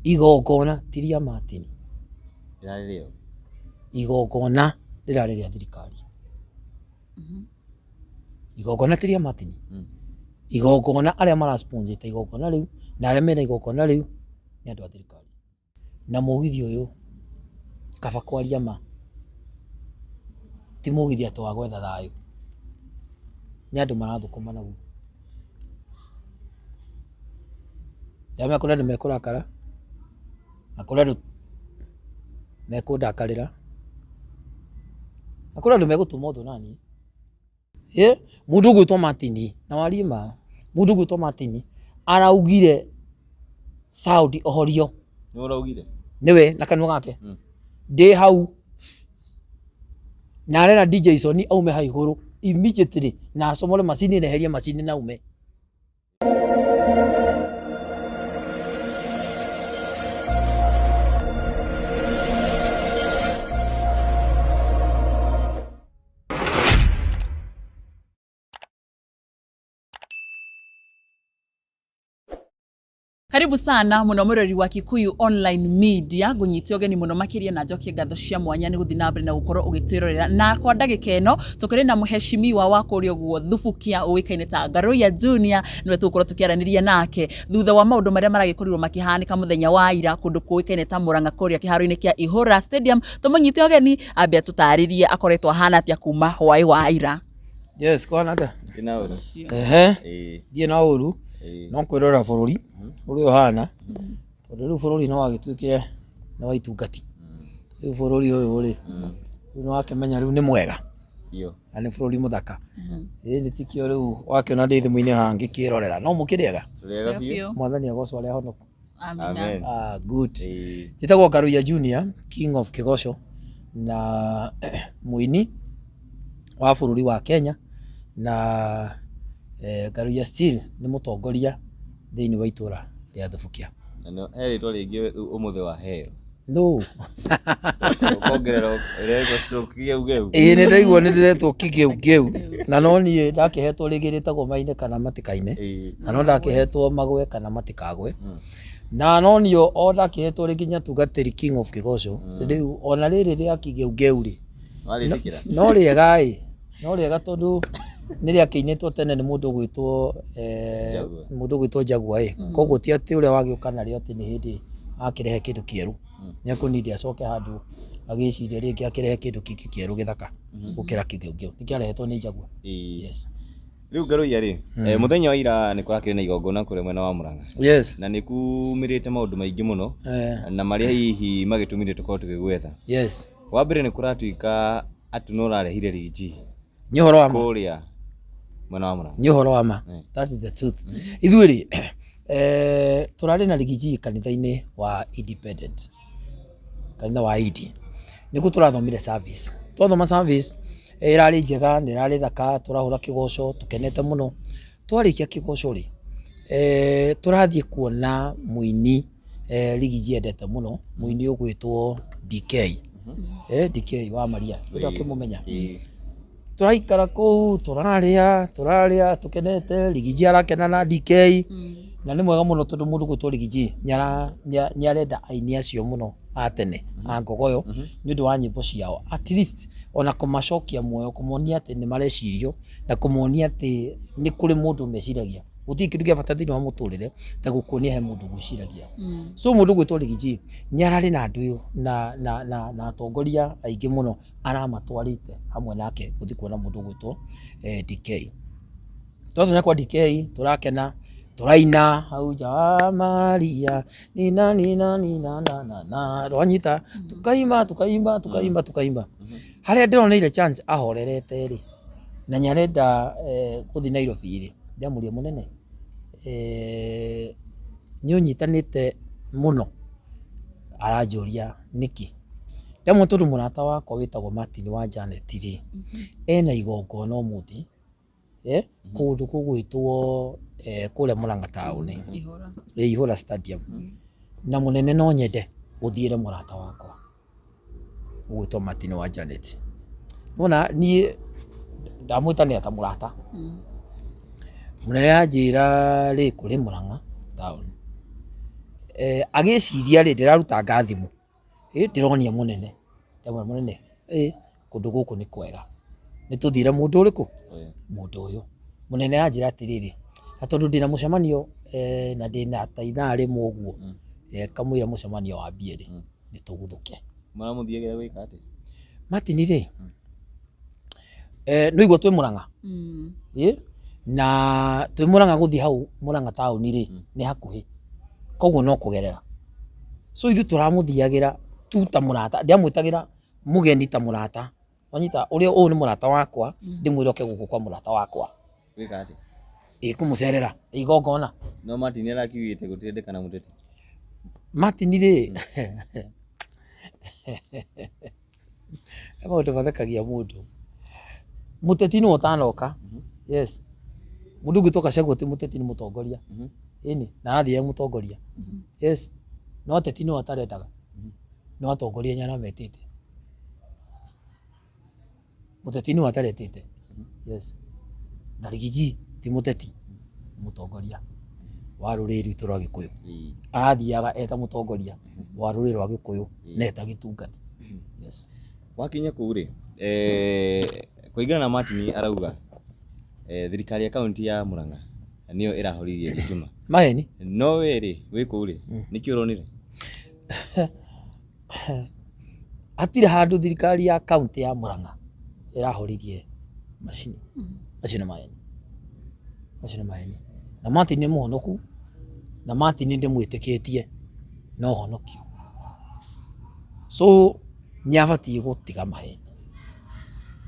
Igongona ti rĩa Martin. Rĩrarĩ rĩo. Igongona rĩrarĩ rĩa thirikari. Igongona ti rĩa Martin. Igongona arĩa marasponsete igongona rĩu na arĩa mena igongona rĩu nĩ andũ a thirikari. Na mũgithi ũyũ kaba kwaria ma ti mũgithi atĩ wa gwetha thayũ, nĩ andũ marathũkũma naguo. Ndamenya kũrĩ andũ mekũrakara na kũrĩ andũ mekũndakarĩra na kũrĩ andũ megũtũma ũthũ naniĩ. Mũndũ ũgwĩtwo Martin, na warie ma, mũndũ ũgwĩtwo Martin araugire sound ohorio. Nĩ ũraugire? Nĩwe na kanua gake. Ndĩ hau na arera DJ Sony aume hau igũrũ immediately na acomore macini na eherie macini na aume. Karibu sana muno mwiroreri wa Kikuyu Online Media, ngunyite ũgeni mũno makĩria na njokie ngatho cia mwanya nĩ gũthiĩ na mbere na gũkorwo ũgĩtwĩrorera. Na kwa ndagĩka ĩno tũkĩrĩ na mũheshimiwa wa kũrĩa ũguo Thubukia ũĩkaine ta Ngaruiya Junior, nĩwe tũgũkorwo tũkĩaranĩria nake thutha wa maũndũ marĩa maragĩkorirwo makĩhanĩka mũthenya wa ira kũndũ kũĩkaine ta Murang'a kũrĩa kĩharo-inĩ kĩa Ihũra Stadium. Tũmũnyite ũgeni ambe atũtarĩrie akoretwo ahana atĩa kuma hwaĩ wa ira. Yes, kwana atĩa? Ndĩ na ũru. Ehe. Ĩĩ. Ndiĩ na ũru. Ĩĩ. No kwĩrorera bũrũri ũrĩa ũhana, tondũ rĩu bũrũri nĩ wagĩtuĩkire nĩ wa itungati. Rĩu bũrũri ũyũ rĩ, rĩu nĩ wakĩmenya rĩu nĩ mwega. Biũ. Na nĩ bũrũri mũthaka. Ĩĩ nĩ tikĩo rĩu wakĩona ndĩ thimũ-inĩ haha ngĩkĩrorera. No mũkĩrĩega? Tũrĩega biũ. Mwathani agocwo arĩa ahonoku. Amina. Amen. Ah, good. Ĩĩ. Njĩtagwo Ngaruiya Junior, King of Kĩgoco, na mũini wa bũrũri wa Kenya, na Ngaruiya still nĩ mũtongoria thĩinĩ wa itũra rĩa Thubukia. Na nĩ he rĩtwa rĩngĩ rĩu ũmũthĩ waheo. No. Ũkongerera ĩretwo stroke kĩgeugeu. Ĩĩ nĩ ndaigua nĩ ndĩretwo kĩgeugeu, na no niĩ ndakĩhetwo rĩngĩ rĩtagwo maine kana matikaine. Ĩĩ. Na no ndakĩhetwo magwe kana matikagwe. Na no niĩ o ndakĩhetwo rĩngĩ Nyatungatĩri King of Kĩgoco. Rĩu ona rĩrĩ rĩa kĩgeugeu rĩ, Warĩtĩkĩra? no rĩega ĩ, no rĩega tondũ nĩ rĩakĩinĩtwo tene nĩ mũndũ ũgwĩtwo Jaguar. mũndũ ũgwĩtwo Jaguar ĩ. Koguo ti atĩ ũrĩa wagĩũka narĩo atĩ nĩ hĩndĩ akĩrehe kĩndũ kĩerũ. Nĩ ekũnindi acoke handũ agĩcirie rĩngĩ akĩrehe kĩndũ kĩngĩ kĩerũ gĩthaka gũkĩra kĩgeugeu. Nĩ kĩarehetwo nĩ Jaguar. Ĩĩ. Yes. Rĩu Ngaruiya rĩ, mũthenya wa ira nĩ kũrakĩrĩ na igongona kũrĩa mwena wa Murang'a. Yes. Na nĩ kumĩrĩte maũndũ maingĩ mũno na marĩa hihi magĩtũmire tũkorwo tũgĩgwetha. Yes. Wa mbere nĩ kũratuĩka atĩ nĩ ũrarehire rigi Nĩ ũhoro wa ma. kũrĩa mwena wa Murang'a. Nĩ ũhoro wa ma. That is the truth. Ithuĩ rĩ, tũrarĩ na rigiji kanitha-inĩ wa Independent. Kanitha wa Indi. Nĩkuo tũrathomire service. Twathoma service, ĩrarĩ njega, na ĩrarĩ thaka, tũrahũra kĩgoco, tũkenete mũno. Twarĩkia kĩgoco rĩ, tũrathiĩ kuona mũini rigiji endete mũno, mũini ũgwĩtwo DK. DK wa Maria. Ũrĩa ũkĩmũmenya. Tũraikara kũu, tũrarĩa, tũrarĩa, tũkenete, rigiji arakena na DK. Na nĩ mwega mũno tondũ mũndũ ũgwĩtwo rigiji nĩ arenda aini acio mũno a tene, a Ngogoyo, nĩ ũndũ wa nyĩmbo ciao. At least ona kũmacokia muoyo, kũmonia atĩ nĩ marecirio, na kũmonia atĩ nĩ kũrĩ mũndũ meciragia. Gũtirĩ kĩndũ kĩa bata thĩinĩ wa mũtũrĩre ta gũkuonia he mũndũ ũgwĩciragia. So mũndũ ũgwĩtwo rigiji nĩ ararĩ na andũ na atongoria aingĩ mũno aramatwarĩte hamwe nake gũthiĩ kuona mũndũ ũgwĩtwo DK. Twatonya kwa DK tũrakena, tũraina hau nja wa Maria nina nina nina na na na twanyita tukaimba tukaimba tukaimba tukaimba. Harĩa ndĩroneire chance ahorerete rĩ, na nĩ arenda gũthiĩ Nairobi rĩ, ndamũria mũnene, nĩ ũnyitanĩte mũno, aranjũria nĩkĩ. Ndamwĩra tondũ mũrata wakwa wĩtagwo Martin wa Janet rĩ, ena igongona ũmũthĩ, kũndũ gũgwĩtwo kũrĩa Murang'a town, Ihũra Stadium. Na mũnene no nyende ũthiĩre mũrata wakwa ũgwĩtwo Martin wa Janet. Nĩwona niĩ ndamwĩtanĩra ta mũrata. Mũnene anjĩra rĩ kũrĩ Murang'a town. Agĩciria rĩ, ndĩrarutanga thimũ, ndĩronia mũnene, ndamwĩra mũnene, kũndũ gũkũ nĩ kwega, nĩ tũthire mũndũ ũrĩkũ, mũndũ ũyũ. Mũnene anjĩra atĩrĩrĩ, na tondũ ndĩna mũcemanio na ndĩna ta ithaa rĩmwe ũguo, kamũira mũcemanio wambie rĩ, nĩ tũguthũke. Maramũthiagĩra gwĩka atĩa? Martin rĩ, nĩ ũigua twĩ Mũrang'a, na twĩ Mũrang'a gũthiĩ hau Mũrang'a taũni rĩ, nĩ hakuhĩ, koguo no kũgerera. So ithuĩ tũramũthiagĩra tu ta mũrata, ndiamwĩtagĩra mũgeni ta mũrata, wanyita, ũrĩa ũyũ nĩ mũrata wakwa, ndĩmwĩre oke gũkũ kwa mũrata wakwa. Gwĩka atĩa? Kũmũcerera igongona. No Martin arakiugĩte gũtirendekana mũteti. Martin rĩ, maũndũ mathekagia mũndũ. Mũteti nĩwe ũtanoka. Yes. Mũndũ ũngĩ Gachagua ti mũteti, nĩ mũtongoria. Ĩni, na arathiĩ e mũtongoria. Yes. No ateti nĩo atarendaga. No atongoria nĩ arametĩte. Mũteti nĩwe ataretĩte. Yes. Na Riggy G ti mũteti, nĩ mũtongoria wa rũrĩrĩ rwitũ rwa Gĩkũyũ. Arathiaga eta mũtongoria wa rũrĩrĩ rwa Gĩkũyũ na eta gĩtungati. Yes. Wakinya kũu rĩ, kũringana na Martin arauga thirikari ya kaunti ya Murang'a nĩyo ĩrahoririe thitima. Maheni. No we rĩ, wĩ kũu rĩ, nĩkĩ ũronire? Hatirĩ handũ thirikari ya kaunti ya Murang'a ĩrahoririe macini. Macio nĩ maheni. Macio nĩ maheni. Na Martin nĩ mũhonoku, na Martin ndĩmwĩtĩkĩtie no honokio. So nĩ abatiĩ gũtiga maheni.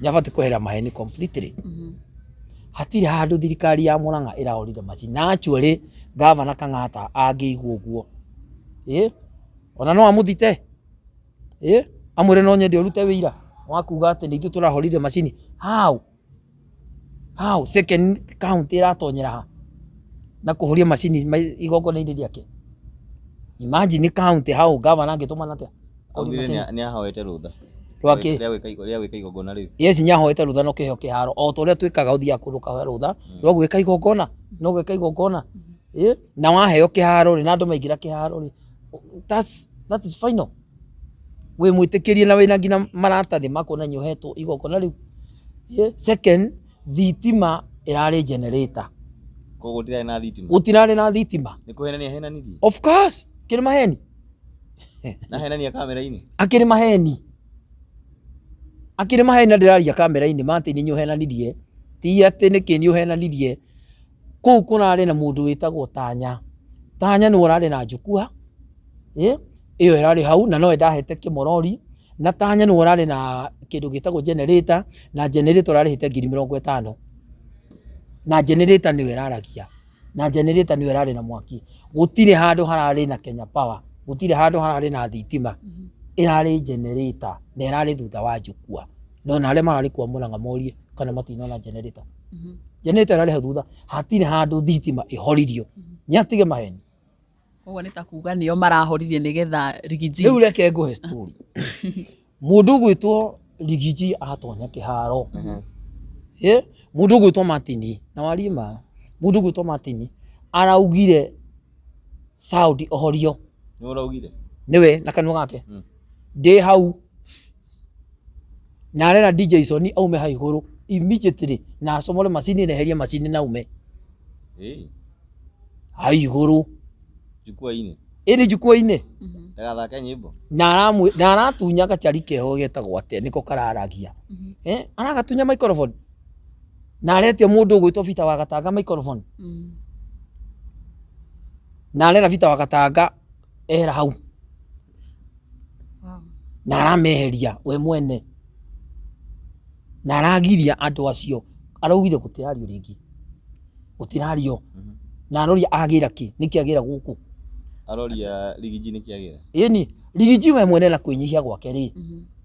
Nĩ abatiĩ kweheria maheni completely. Hatirĩ handũ thirikari ya Murang'a ĩrahorire macini. Na actually Gavana Kang'ata angĩigua ũguo, ona no amũthite, amwĩre no nyende ũrute wĩira wa kuga atĩ nĩ ithuĩ tũrahorire macini. How? How? Second county ĩratonyera ha na kũhoria macini igongona-inĩ rĩake? Imagine county how governor angĩtũmana atĩa? Augire nĩ ahoete rũtha. Rwa kĩ? Rĩa gwĩka igongona rĩu. Yes, nĩ ahoete rũtha na ũkĩheo kĩharo o ta ũrĩa twĩkaga, ũthiaga kũndũ ũkahoya rũtha rwa gwĩka igongona, no gwĩka igongona, na waheo kĩharo rĩ, na andũ maingĩra kĩharo rĩ, that is final. Wĩ mwĩtĩkĩrie na wĩna nginya maratathi ma kuonania ũhetwo igongona rĩu. Second, thitima ĩrarĩ generator. Koguo gũtirarĩ na thitima. Gũtirarĩ na thitima. Nĩ kũhenania ahenanirie? Of course, kĩrĩ maheni. Na henania kamera-inĩ? Akĩrĩ maheni. Akĩrĩ maheni na ndĩraria kamera-inĩ, Martin nĩ ũhenanirie. Ti atĩ nĩkĩ nĩ ũhenanirie. Kũu kũrarĩ na mũndũ wĩtagwo Tanya. Tanya nĩwe ũrarĩ na njukua. Ĩyo ĩrarĩ hau na nowe ndahete kĩmorori. Na Tanya nĩwe ũrarĩ na kĩndũ gĩtagwo generator, na generator ũrarĩhĩte 50,000. Na generator nĩyo ĩraragia. Na generator nĩyo ĩrarĩ na mwaki. Gũtirĩ handũ hararĩ na Kenya Power. Gũtirĩ handũ hararĩ na thitima. Ĩrarĩ generator na ĩrarĩ thutha wa njukua. No na arĩa mararĩ kwa Murang'a morie kana matinona generator. Generator ĩrarĩ hau thutha. Hatirĩ handũ thitima ĩhoririo. Nĩ atige maheni. Ũguo nĩ ta kuga nĩo marahoririe nĩgetha Riggy G. Rĩu reke ngũhe story. Mũndũ ũgwĩtwo Riggy G atonya kĩharo. Mũndũ ũgwĩtwo Martin, na warie ma, mũndũ ũgwĩtwo Martin araugire sound ohorio. Nĩ ũraugire? Nĩwe na kanua gake. Ndĩ hau. Na arera DJ Sony aume hau igũrũ immediately na acomore macini na eherie macini na aume. Hau igũrũ. Jukwaa-inĩ. Ĩni jukwaa-inĩ. Ndagathake nyĩmbo. Na aratunya gachari keho getagwo atĩa, nĩko kararagia. Aragatunya microphone. Na aretia mũndũ ũgwĩtwo Peter wa Gatanga microphone. Na arera Peter wa Gatanga ehera hau. Na arameheria we mwene. Na aragiria andũ acio. Araugire gũtirario rĩngĩ. Gũtirario. Na aroria agĩra kĩ? Nĩkĩ agĩra gũkũ? Aroria Riggy G nĩkĩ agĩra? Ĩni, Riggy G we mwene na kwĩnyihia gwake rĩ,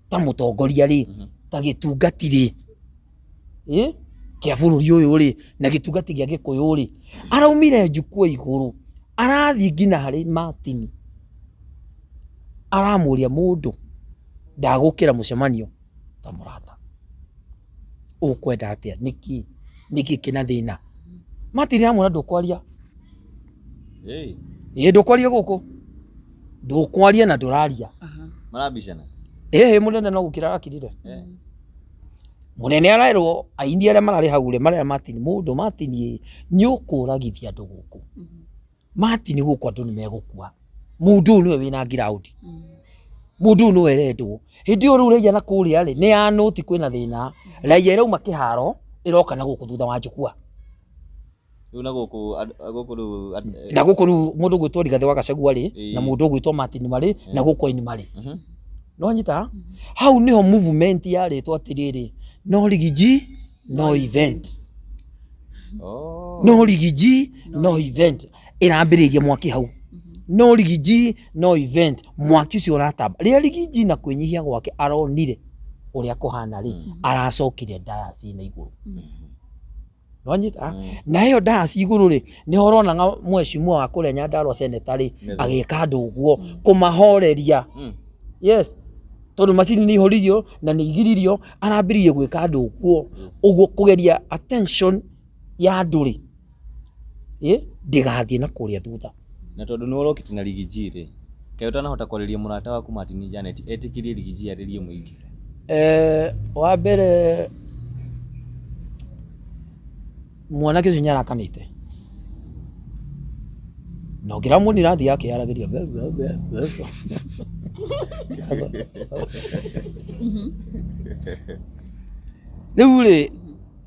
ta mũtongoria rĩ, ta gĩtungati rĩ, kĩa bũrũri ũyũ rĩ, na gĩtungati gĩa Gĩkũyũ rĩ, araumire njukua igũrũ, arathiĩ nginya harĩ Martin. Aramũria mũndũ ndagũkĩra mũcemanio ta mũrata. Ũkwenda atĩa? Nĩkĩ? Nĩkĩ kĩna thĩna? Martin amwĩra ndũkwaria. Ĩ ndũkwaria gũkũ. Ndũkwaria na ndũraria. Marabicana. Ĩhĩ, mũnene no gũkira arakirire. Mũnene arerwo aini arĩa mararĩ hau rĩ, marera Martin, mũndũ Martin ĩ, nĩ ũkũragithia andũ gũkũ. Martin gũkũ andũ nĩ megũkua. Mũndũ ũyũ nĩwe wĩna ngiraũndi. Mũndũ ũyũ nĩwe ũrendwo. Hĩndĩ ĩyo rĩu raia na kũrĩa rĩ, nĩ ya nũti kwĩna thĩna. Raia ĩrauma kĩharo, ĩroka na gũkũ thutha wa njukua. Rĩu na gũkũ gũkũ rĩu Na gũkũ rĩu mũndũ ũgwĩtwo Rigathĩ wa Gachagua rĩ, Ĩĩ. na mũndũ ũgwĩtwo Martin marĩ, na gũkũ aini marĩ. Nĩwanyita? Hau nĩho movement yarĩtwo atĩrĩrĩ, no Riggy no event. Oh. No Riggy no event. Ĩrambĩrĩirie mwaki hau. No Riggy no event. Mwaki ũcio ũratamba. Rĩrĩa Riggy na kwĩnyihia gwake aronire ũrĩa kũhana rĩ, aracokire dayasi na igũrũ. Nĩwanyita? Na ĩyo dayasi igũrũ rĩ, nĩho ũronaga mheshimiwa wa kũrĩa Nyandarua senator rĩ, agĩka andũ ũguo, kũmahoreria. Yes. Tondũ macini nĩ ihoririo na nĩ igiririo, arambĩrĩirie gwĩka andũ ũguo, ũguo kũgeria attention ya andũ rĩ, ndĩgathiĩ na kũrĩa thutha. Na tondũ nĩ ũrokĩte na Riggy G rĩ, kaĩ ũtanahota kwarĩria mũrata waku Martin Janet etĩkĩrie Riggy G arĩrie mũingĩ? Wa mbere mwanake ũcio nĩ arakanĩte na ũngĩramuonire athiĩ akĩaragĩria. Rĩu rĩ,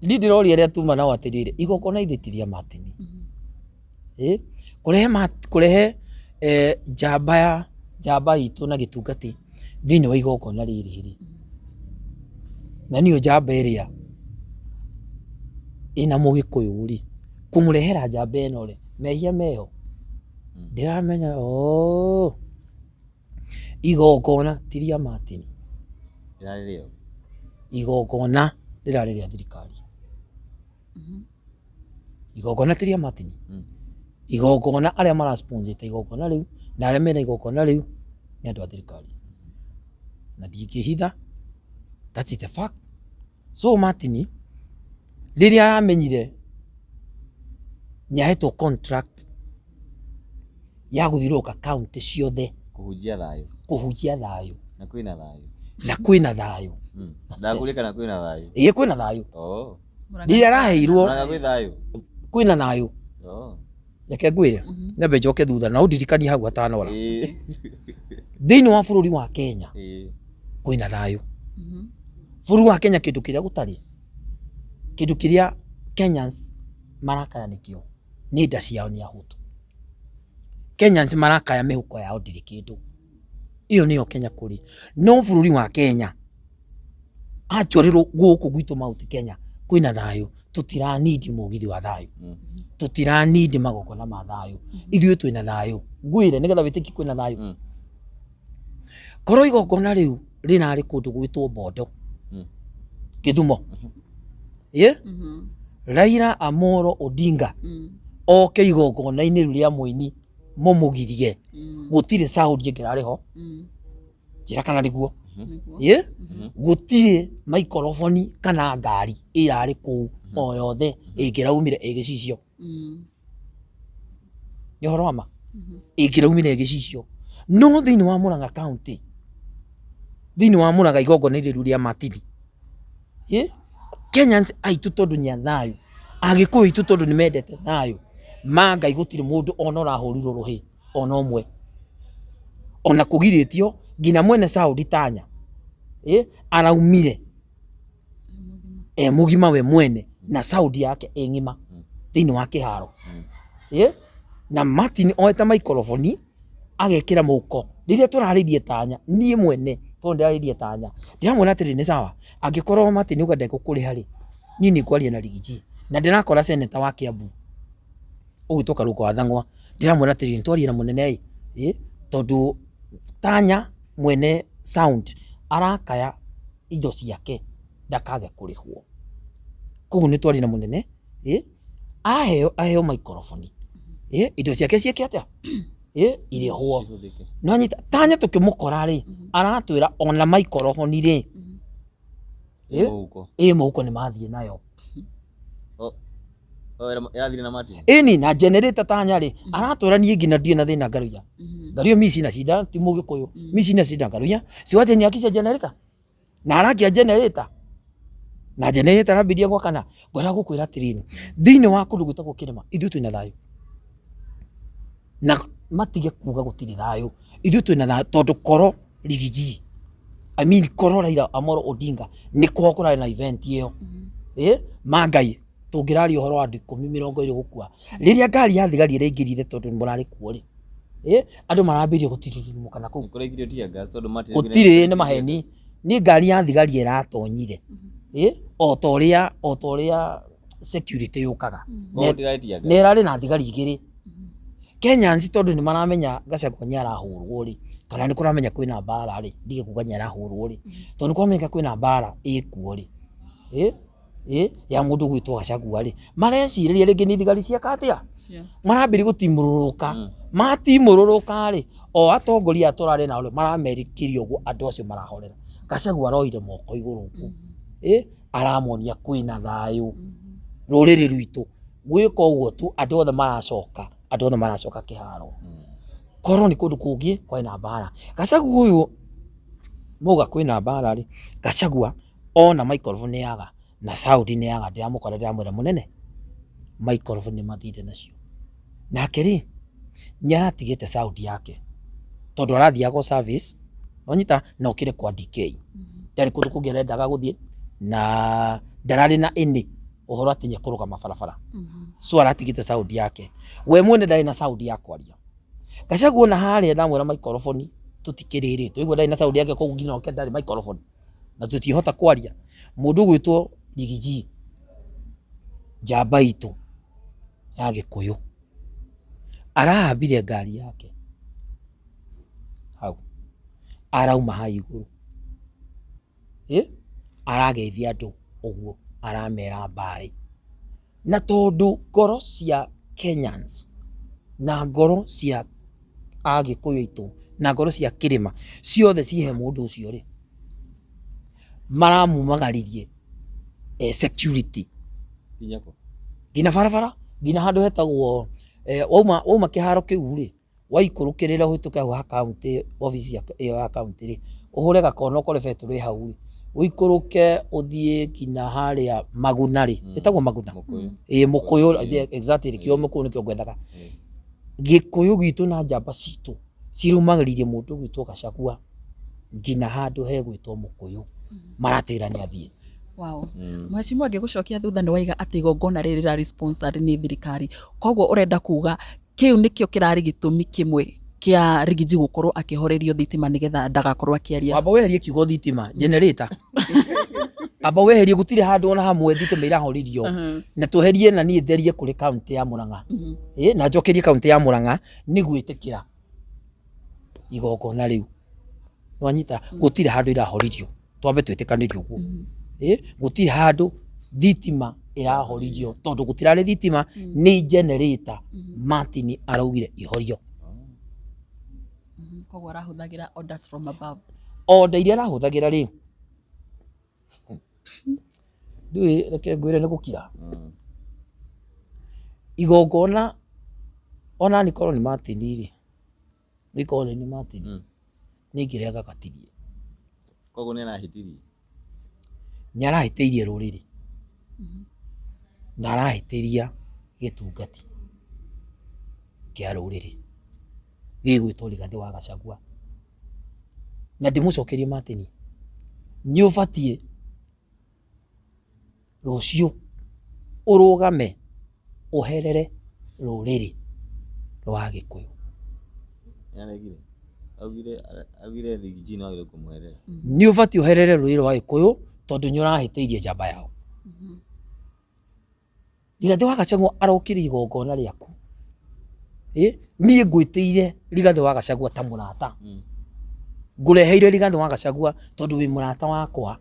niĩ ndĩroria arĩa tuma nao atĩrĩrĩ, igongona ithe ti rĩa Martin. Kũrehe kũrehe njamba ya njamba itũ na gĩtungati thĩinĩ wa igongona rĩrĩ rĩ, na nĩyo njamba ĩrĩa ĩna mũgĩkũyũ rĩ, kũmũrehera njamba ĩno rĩ, mehia meho? Ndĩramenya ooo igongona ti rĩa Martin. Rĩrarĩ rĩo. Igongona rĩrarĩ rĩa thirikari. Igongona ti rĩa Martin. Igongona arĩa marasponsor igongona rĩu na arĩa mena igongona rĩu nĩ andũ a thirikari. Na ndingĩhitha, that is the fact. So Martin rĩrĩa aramenyire nĩ ahetwo contract ya gũthiũrũrũka county ciothe Kũhunjia thayũ. Kũhunjia thayũ. Na kwĩna thayũ. Na kwĩna thayũ. Ndakũria kana kwĩna thayũ. Ĩĩ, kwĩna thayũ. Oh. Rĩrĩa araheirwo Mũrang'a gwĩ thayũ. Kwĩna thayũ. Oh. Reke ngwĩre, nyambe njoke thutha na ũndirikanie hau hatanora. Thĩinĩ wa bũrũri wa Kenya kwĩna thayũ. Bũrũri wa Kenya kĩndũ kĩrĩa gũtarĩ, kĩndũ kĩrĩa Kenyans marakaya nĩkĩo nĩ nda ciao nĩ ahũtu. Kenyans marakaya mĩhuko yao ndĩrĩ kĩndũ. Ĩyo nĩyo Kenya kũrĩ. No bũrũri wa Kenya actually gũkũ gwitũ Mount Kenya kwĩna thayũ, tũtiranindi mũgithi wa thayũ, tũtiranindi magongona ma thayũ, ithuĩ twĩna thayũ. Ngwĩre nĩgetha wĩtĩkie kwĩna thayũ. Korwo igongona rĩu rĩrarĩ kũndũ gwĩtwo Bondo, Gĩthumo, ĩ Raila Amolo Odinga oke igongona-inĩ rĩu rĩa mũini mũmũgirie, gũtirĩ sound ĩngĩrarĩ ho. Njĩra kana nĩguo? Ĩ gũtirĩ maikoroboni kana ngari ĩrarĩ kũu o yothe ĩngĩraumire ĩgĩcicio. Nĩ ũhoro wa ma, ĩngĩraumire ĩgĩcicio. No thĩinĩ wa Murang'a County, thĩinĩ wa Murang'a, igongona rĩu rĩa Martin, ĩ Kenyans aitũ tondũ nĩ a thayũ, Agĩkũyũ aitũ tondũ nĩ mendete thayũ, ma Ngai gũtirĩ mũndũ ona ũrahũrirwo rũhĩ ona ũmwe, ona kũgirĩtio nginya mwene sound Tanya ĩ araumire e mũgima we mwene na sound yake ĩ ng'ima thĩinĩ wa kĩharo. Ĩ na Martin oete maikoroboni agekĩra mũhuko. Rĩrĩa tũrarĩrie Tanya, niĩ mwene tondũ ndĩrarĩrie Tanya, ndĩramwĩra atĩrĩ, nĩ sawa, angĩkorwo Martin uga ndegũkũrĩha rĩ, niĩ nĩ ngwaria na Riggy G. Na ndĩrakora senator wa Kiambu ũgwĩtwo Karũngo wa Thang'wa, ndĩramwĩra atĩrĩrĩ, nĩtwarie na mũnene ĩ, tondũ Tanya mwene sound arakaya indo ciake ndakage kũrĩhwo, koguo nĩtwarie na mũnene ĩ, aheo aheo maikoroboni ĩ, indo ciake ciĩke atĩa, ĩ irĩhwo. Cihũthĩke. Nĩwanyita? Tanya tũkĩmũkora rĩ, aratwĩra ona maikoroboni rĩ, Ĩ mũhuko. Ĩ mũhuko nĩ mathiĩ nayo. Oh. Oh, ĩrathire na Martin. Ĩni na generator tanya rĩ, aratwĩra niĩ nginya ndirĩ na thĩna Ngaruiya. Ngaruiya mi sina shida, ti Mũgĩkũyũ. Mi sina shida Ngaruiya. Si wache niakishe generator. Na arakia generator. Na generator arambirie gwakana. Ngwenda gũkwĩra atĩrĩrĩ, thĩinĩ wa kũndũ gwĩtagwo kĩrĩma, ithuĩ twĩna thayũ. Na matige kuga gũtirĩ thayũ. Ithuĩ twĩna thayũ tondũ koro Riggy G, I mean koro Raila Amolo Odinga nĩ kwao kũrarĩ na event ĩyo. Ĩ, ma Ngai tũngĩraria ũhoro wa andũ ikũmi mĩrongo ĩrĩ gũkua. Rĩrĩa ngari ya thigari ĩraingĩrire tondũ nĩ mũrarĩ kuo rĩ, ĩ, andũ marambĩrĩria gũtirirumũka na kũu. Kũraingĩrio tear gas tondũ Martin Gũtirĩ nĩ maheni. Nĩ ngari ya thigari ĩratonyire. Ĩ, o ta ũrĩa o ta ũrĩa security yũkaga. Koguo gũtirarĩ tear gas. Na ĩrarĩ na thigari igĩrĩ. Kenyans tondũ nĩ maramenya Gachagua nĩ arahũrwo rĩ, kana nĩ kũramenya kwĩna mbara rĩ, ndige kuga nĩ arahũrwo rĩ, tondũ nĩ kũramenyeka kwĩna mbara ĩkuo rĩ, ĩ, ĩ, ya mũndũ ũgwĩtwo Gachagua rĩ, marecirĩria rĩngĩ nĩ thigari cieka atĩa? Marambĩrĩria gũtimũrũrũka. Matimũrũrũka rĩ, o atongoria aya tũrarĩ nao rĩ, maramerĩkĩria ũguo andũ acio marahorera. Gachagua aroire moko igũrũ ũguo, ĩ, aramonia kwĩna thayũ rũrĩrĩ rwitũ. Gwĩka ũguo tu andũ othe maracoka, andũ othe maracoka kĩharo. Korwo nĩ kũndũ kũngĩ kwarĩ na mbara. Gachagua ũyũ mauga kwĩna mbara rĩ, Gachagua ona microphone nĩ yaga na sound nĩ yaga, ndĩramũkora ndĩramwĩra mũnene microphone nĩ mathire nacio. Nake rĩ, nĩ aratigĩte sound yake tondũ arathiaga o service, wanyita na okire kwa DK. Ndarĩ kũndũ kũngĩ arendaga gũthiĩ na ndararĩ na any ũhoro atĩ nĩ ekũrũgama barabara. So aratigĩte sound yake. We mwene ndarĩ na sound ya kwaria. Gachagua ona harĩa ndamwĩra microphone tũtikĩrĩrĩte. Waigua ndarĩ na sound yake koguo nginya oke ndarĩ microphone. Na tũtingĩhota kwaria. Mũndũ ũgwĩtwo Riggy G, njamba itũ ya Gĩkũyũ, arahambire ngari yake hau, arauma hau igũrũ, ĩ, arageithia andũ ũguo, aramera mbaĩ. Na tondũ ngoro cia Kenyans na ngoro cia Agĩkũyũ aitũ na ngoro cia kĩrĩma ciothe ciĩ he mũndũ ũcio rĩ, maramumagaririe security Nginya kũ? Nginya barabara, nginya handũ hetagwo wauma wauma kĩharo kĩu rĩ, waikũrũkĩrĩra ũhĩtũke hau ha county obici ĩyo ya county rĩ, ũhũre gakona ũkore betũrũ ĩ hau rĩ, ũikũrũke ũthiĩ nginya harĩa Maguna rĩ, ĩtagwo Maguna? Mũkũyũ. Ĩĩ Mũkũyũ, exactly nĩkĩo Mũkũyũ nĩkĩo ngwethaga. Gĩkũyũ gitũ na njamba citũ cirumagĩrĩirie mũndũ ũgwĩtwo Gachagua nginya handũ hegwĩtwo Mũkũyũ, maratĩra nĩ athiĩ. Wow. Mheshimiwa, ngĩgũcokia thutha nĩ waiga atĩ igongona rĩrĩ rĩrarĩ sponsored nĩ thirikari. Koguo ũrenda kuga kĩu nĩkĩo kĩrarĩ gĩtũmi kĩmwe kĩa Riggy G gũkorwo akĩhorerio thitima nĩgetha ndagakorwo akĩaria. Wamba weherie kiugo thitima, generator. Amba weherie gũtirĩ handũ ona hamwe thitima irahoririo. Na tweherie na niĩ therie kũrĩ kaunti ya Murang'a. Ĩ, na njokerie kaunti ya Murang'a nĩ gwĩtĩkĩra igongona rĩu. Nĩwanyita? Gũtirĩ handũ irahoririo. Twambe twĩtĩkanĩrie ũguo. Ĩ, gũtirĩ handũ thitima ĩrahoririo tondũ gũtirarĩ thitima nĩ generator Martin araugire ihorio. Koguo arahũthagĩra orders from above. Order iria arahũthagĩra rĩ, ndiũĩ reke ngwĩre nĩ gũkira. Igongona ona niĩ korwo nĩ Martin rĩ, niĩ korwo nĩ niĩ Martin, niĩ ingĩrega gatirie. Koguo nĩ arahĩtirie. Nĩ arahĩtĩirie rũrĩrĩ na arahĩtĩria gĩtungati kĩa rũrĩrĩ gĩgwĩtwo Rigathĩ wa Gachagua. Na ndĩmũcokerie Martin, nĩ ũbatiĩ rũciũ ũrũgame ũherere rũrĩrĩ rwa Gĩkũyũ. Nĩaregire. Augire augire Riggy G nĩwagĩrĩirwo kũmũherera. Nĩ ũbatiĩ ũherere rũrĩrĩ rwa Gĩkũyũ tondũ nĩ ũrahĩtĩirie njamba yao. Rigathĩ wa Gachagua arokire igongona rĩaku. Ĩ, niĩ ngwĩtĩire Rigathĩ wa Gachagua ta mũrata. Ngũreheire Rigathĩ wa Gachagua tondũ wĩ mũrata wakwa.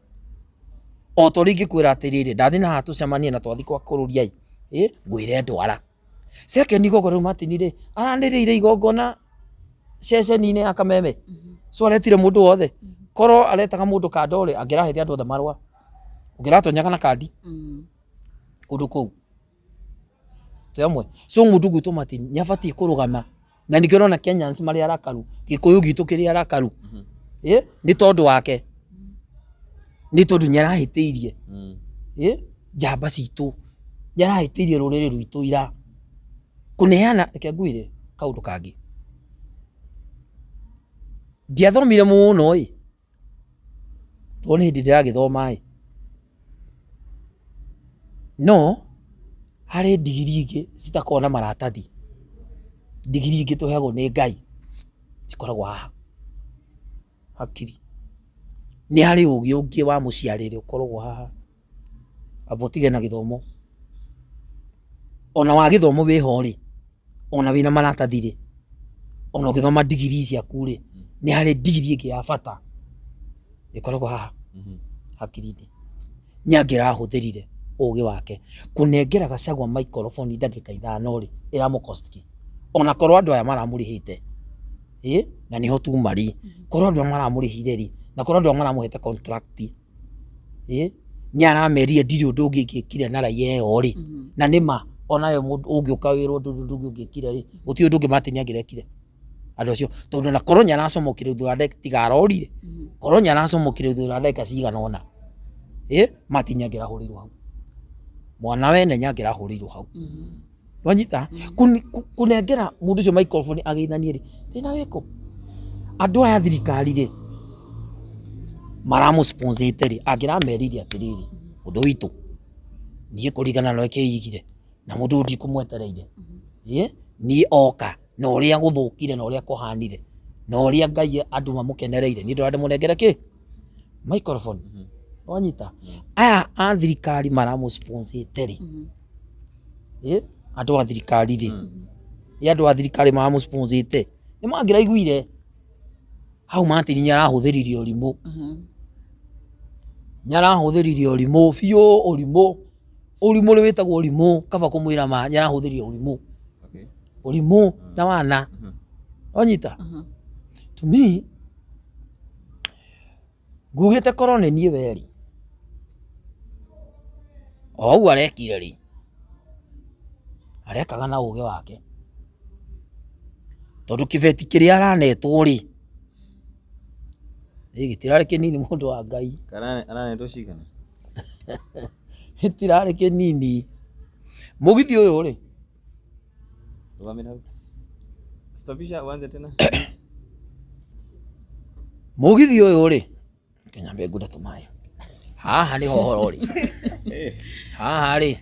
O ta ũrĩa ingĩkwĩra atĩrĩrĩ, ndathiĩ na haha tũcemanie na twathiĩ kwa kũrũria ĩ, ngwĩre ndwara. Second igongona rĩu Martin rĩ, aranĩrĩire igongona ceceni-inĩ ya Kameme. So aretire mũndũ wothe. Korwo aretaga mũndũ kando rĩ, angĩrahete andũ othe marũa. Ũngĩratonyaga na kandi kũndũ kũu. Twĩ amwe. So mũndũ ũgwĩtwo Martin nĩ abatiĩ kũrũgama na nĩkĩo ũrona Kenyans marĩ arakaru, Gĩkũyũ gitũ kĩrĩ arakaru. Ĩ nĩ tondũ wake, nĩ tondũ nĩ arahĩtĩirie ĩ njamba citũ, nĩ arahĩtĩirie rũrĩrĩ rwitũ ira. Kũneana, reke ngwĩre kaũndũ kangĩ, ndiathomire mũno ĩ, tondũ nĩ hĩndĩ ndĩragĩthoma ĩ, no harĩ ndigiri ingĩ citakoragwo na maratathi, ndigiri ingĩ tũheagwo nĩ Ngai cikoragwo haha hakiri. Nĩ harĩ ũgĩ ũngĩ wa mũciarĩre ũkoragwo haha, amba ũtige na gĩthomo. Ona wa gĩthomo wĩho rĩ, ona wĩna maratathi rĩ, ona ũngĩthoma ndigiri ciaku rĩ, nĩ harĩ ndigiri ĩngĩ ya bata ĩkoragwo haha hakiri-inĩ. Nĩ angĩrahũthĩrire ũgĩ wake kũnengera Gachagua microphone ndagĩka 5 rĩ, ĩramũ cost kĩ? Ona korwo andũ aya maramũrĩhĩte ĩ, na nĩho tuma rĩ, korwo andũ aya maramũrĩhire rĩ, na korwo andũ aya maramũhete contract ĩ, nĩ aramerire ndirĩ ũndũ ũngĩ ingĩkire na raia ĩyo rĩ, na nĩ ma onawe mũndũ ũngĩũka wĩrwo ndũrĩ ũndũ ũngĩ ũngĩkire rĩ, gũtirĩ ũndũ ũngĩ Martin angĩrekire andũ acio, tondũ ona korwo nĩ aracomokire thutha wa ndagĩka tiga arorire, korwo nĩ aracomokire thutha wa ndagĩka cigana ũna, ĩ Martin nĩ angĩrahũrĩirwo hau, mwana wene nĩ angĩrahũrĩirwo hau. Wanyita kũnengera mũndũ ũcio microphone ageithanie rĩ, thĩna wĩkũ? Andũ aya a thirikari rĩ, maramũ sponsor rĩ, angĩramerire atĩrĩrĩ, ũndũ witũ niĩ kũringana na ũrĩa kĩigire na mũndũ ũyũ ndikũmwetereire, ĩ niĩ oka na ũrĩa gũthũkire na ũrĩa kũhanire na ũrĩa Ngai andũ mamũkenereire, niĩ ndĩrona ndĩmũnengere kĩ microphone. Wanyita aya a thirikari maramũ sponsor rĩ, ĩ andũ a thirikari rĩ, ĩ andũ a thirikari maramũ sponsor nĩ mangĩraiguire hau Martin nĩ arahũthĩrire ũrimũ, nĩ arahũthĩrire ũrimũ biũ, ũrimũ, ũrimũ ũrĩa wĩtagwo ũrimũ, kaba kũmwĩra ma nĩ arahũthĩrire ũrimũ, ũrimũ na wana, wanyita? To me ngugĩte korwo nĩ niĩ we rĩ, o ũguo arekire rĩ, arekaga na ũgĩ wake, tondũ kĩbeti kĩrĩa aranetwo rĩ, ĩ gĩtirarĩ kĩnini mũndũ wa Ngai. Aranetwo cigana? Gĩtirarĩ kĩnini. Mũgithi ũyũ rĩ, Rũgamĩra hau. Stopisha uanze tena. Mũgithi ũyũ rĩ, reke nyambe ngure tũmaĩ. Haha nĩho ũhoro ũrĩ. Haha rĩ,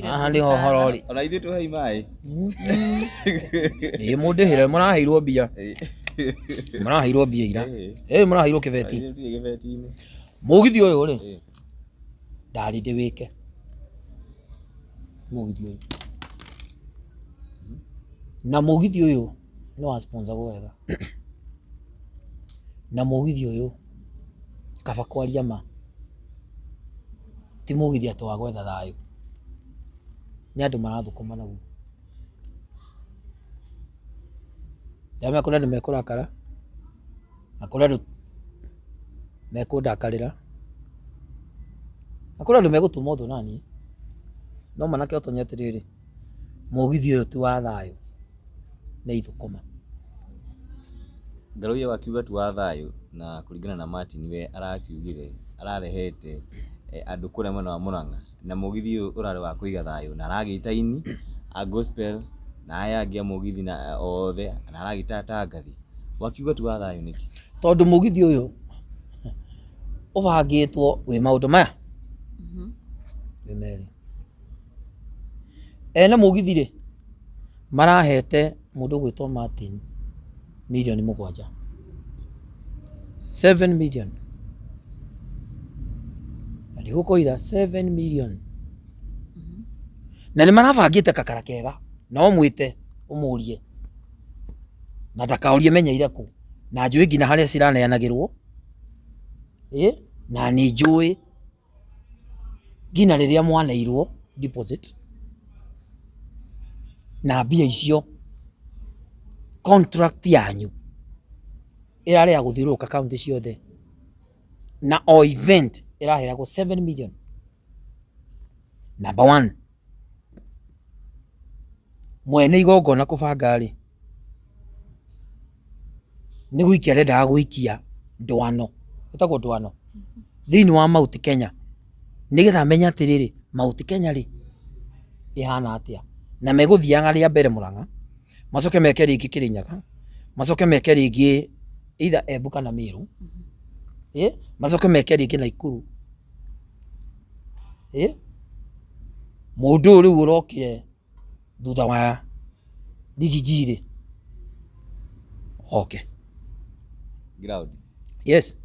haha nĩho ũhoro ũrĩ. Ona ithuĩ tũhei maĩ. Ĩ mũndĩhĩre, mũraheirwo mbia. Mũraheirwo mbia ira. Ĩ mũraheirwo kĩbeti. Ithuĩ tũtirĩ kĩbeti-inĩ. Mũgithi ũyũ rĩ, ndarĩ ndĩwĩke. Mũgithi ũyũ. Na mũgithi ũyũ nĩ wa sponsor gwo wega. Na mũgithi ũyũ kaba kwaria ma, ti mũgithi atĩ wa gwetha thayũ, nĩ andũ marathũkũma naguo. Ndĩramenya kũrĩ andũ mekũrakara, na kũrĩ andũ mekũndakarĩra, na kũrĩ andũ megũtuma ũthũ naniĩ, no manake ũtonye atĩrĩrĩ, mũgithi ũyũ ti wa thayũ, nĩ ithũkũma. Ngaruiya wakiuga ti wa thayũ na kũringana na Martin we arakiugire ararehete andũ kũrĩa mwena wa Murang'a na mũgithi ũyũ ũrarĩ wa kũiga thayũ na aragĩta aini a gospel na aya angĩ a mũgithi na othe na aragĩta atangathi. Wakiuga ti wa thayũ nĩkĩ? Tondũ mũgithi ũyũ ũbangĩtwo wĩ maũndũ maya wĩ merĩ. Ene mũgithi rĩ, marahete mũndũ ũgwĩtwo Martin mirioni 7, 7 million, na ndigũkũhitha 7 million, na nĩ marabangĩte kakara kega, na ũmwĩte ũmũrie na ndakaũrie menyeire kũ, na njũĩ nginya harĩa ciraneanagĩrwo, ĩ na nĩ njũĩ nginya rĩrĩa mwaneirwo deposit na mbia icio contract yanyu ĩrarĩ ya gũthiũrũrũka kaũntĩ ciothe na o event ĩraheagwo 7 million. Number one. Mwene igongona kũbanga rĩ, nĩ gũikia arendaga gũikia ndwano, ĩtagwo ndwano, thĩinĩ wa Mount Kenya, nĩgetha amenye atĩrĩrĩ, Mount Kenya rĩ, ĩhana atĩa. Na megũthiaga rĩa mbere Mũrang'a, macoke meke rĩngĩ Kĩrĩnyaga, macoke meke rĩngĩ either Embu kana Meru, macoke meke rĩngĩ Naikuru. Mũndũ ũyũ rĩu ũrokire thutha wa Riggy G rĩ, oke. Ground. Yes.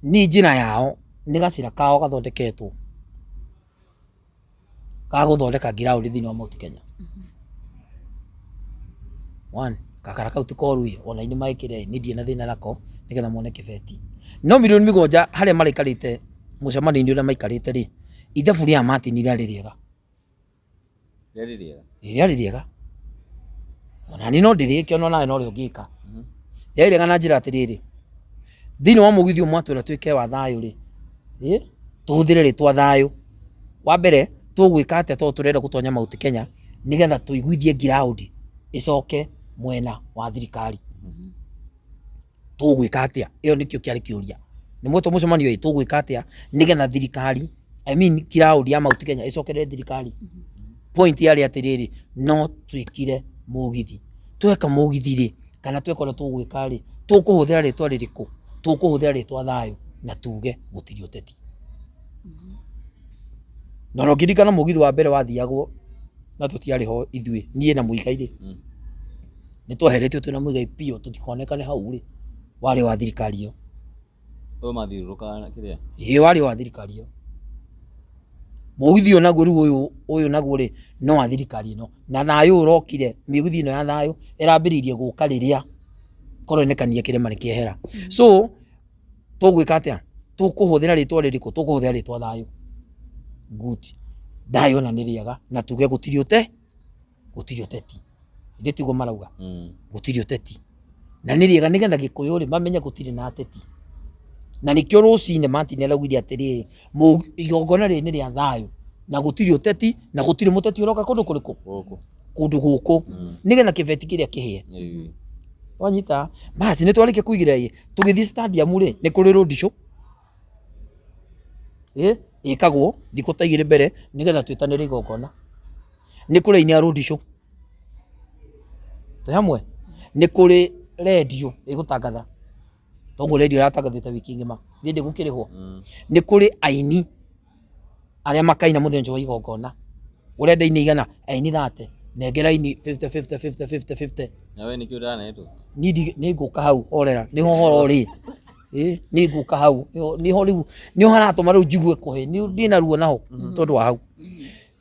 Nĩ njĩra yao, nĩ gacĩra kao gathondeketwo ga gũthondeka ground thĩinĩ wa Mount Kenya. One, gakara kau ti koru ĩ, ona inĩ maĩkĩre niĩ ndirĩ na thĩna nako nĩgetha mone kĩbeti. No mirioni 7 harĩa maraikarĩte mũcemanio-inĩ ũrĩa maikarĩte rĩ, ithabu rĩa Martin rĩarĩ rĩega. Rĩarĩ rĩega. Rĩarĩ rĩega. Ona niĩ no ndĩrĩke ona nawe no rĩo ũngĩka. Rĩarĩ rĩega na njĩra atĩrĩrĩ, thĩinĩ wa mũgithi ũyũ mwatwĩra twĩke wa thayũ rĩ, tũhũthĩre rĩtwa thayũ. Wa mbere tũgwĩka atĩa tondũ tũrenda gũtonya Mount Kenya nĩgetha tũiguithie ground ĩcoke mwena wa thirikari. Tũgwĩka atĩa? Ĩyo nĩkĩo kĩarĩ kĩũria. Nĩ mwetwo mũcemanio ĩ, tũgwĩka atĩa nĩgetha thirikari, I mean ground ya Mount Kenya ĩcokerere thirikari. Point yarĩ atĩrĩrĩ, no twĩkire mũgithi. Tweka mũgithi rĩ, kana tweka ũrĩa tũgwĩka rĩ, tũkũhũthĩra rĩtwa rĩrĩkũ? Tũkũhũthĩra rĩtwa thayũ na tuge gũtirĩ ũteti. Na ona ũngĩririkana mũgithi wa mbere wathiagwo na tũtiarĩ ho ithuĩ, niĩ na Muigai rĩ, nĩ tweheretio twĩna Muigai biũ tũtikonekane hau rĩ, warĩ wa thirikari ĩyo. Ũyũ mathiũrũrũkaga kĩrĩa? Ĩĩ warĩ wa thirikari ĩyo. Mũgithi ũyũ naguo rĩu ũyũ ũyũ naguo rĩ, no wa thirikari ĩno. Na thayũ ũrokire, mĩgithi ĩno ya thayũ ĩrambĩrĩirie gũka rĩrĩa koronekania kĩrĩma nĩ kĩehera. So, tũgwĩka atĩa? Tũkũhũthĩra rĩtwa rĩrĩkũ? Tũkũhũthĩra rĩtwa thayũ. Good. Thayũ ona nĩ rĩega na tuge gũtirĩ ũte, gũtirĩ ũteti. Githĩ tiguo marauga? Gũtirĩ ũteti. Na nĩ rĩega nĩgetha Gĩkũyũ rĩ mamenye gũtirĩ na ateti. Na nĩkĩo rũcinĩ Martin araugire atĩrĩrĩ, igongona rĩrĩ nĩ rĩa thayũ na gũtirĩ ũteti na gũtirĩ mũteti ũroka kũndũ kũrĩkũ? Gũkũ. Kũndũ gũkũ. Nĩgetha kĩbeti kĩrĩa kĩhĩe. Wanyita? Basi nĩ twarĩkia kũigĩrĩra ĩ, tũgĩthiĩ stadium rĩ, nĩ kũrĩ road show. Ĩkagwo thikũ ta igĩrĩ mbere nĩgetha twĩtanĩre igongona. Nĩ kũrĩ aini a road show. Twĩ hamwe? Nĩ kũrĩ rendio ĩgũtangatha. Toguo rendio ĩratangathĩte wiki ng'ima. Niĩ ndĩgũkĩrĩhwo. Nĩ kũrĩ aini arĩa makaina mũthenya wa igongona. Ũrenda aini igana? Aini 30. Nengera aini 50 50 50 50 50. Na we nĩkĩo ũranetwo? Niĩ nĩ ngũka hau horera. Nĩho horo ũrĩ. Nĩ ngũka hau. Nĩho rĩu, nĩho haratũma rĩu njigue kũhĩ. Ndĩna ruo naho tondũ wa hau.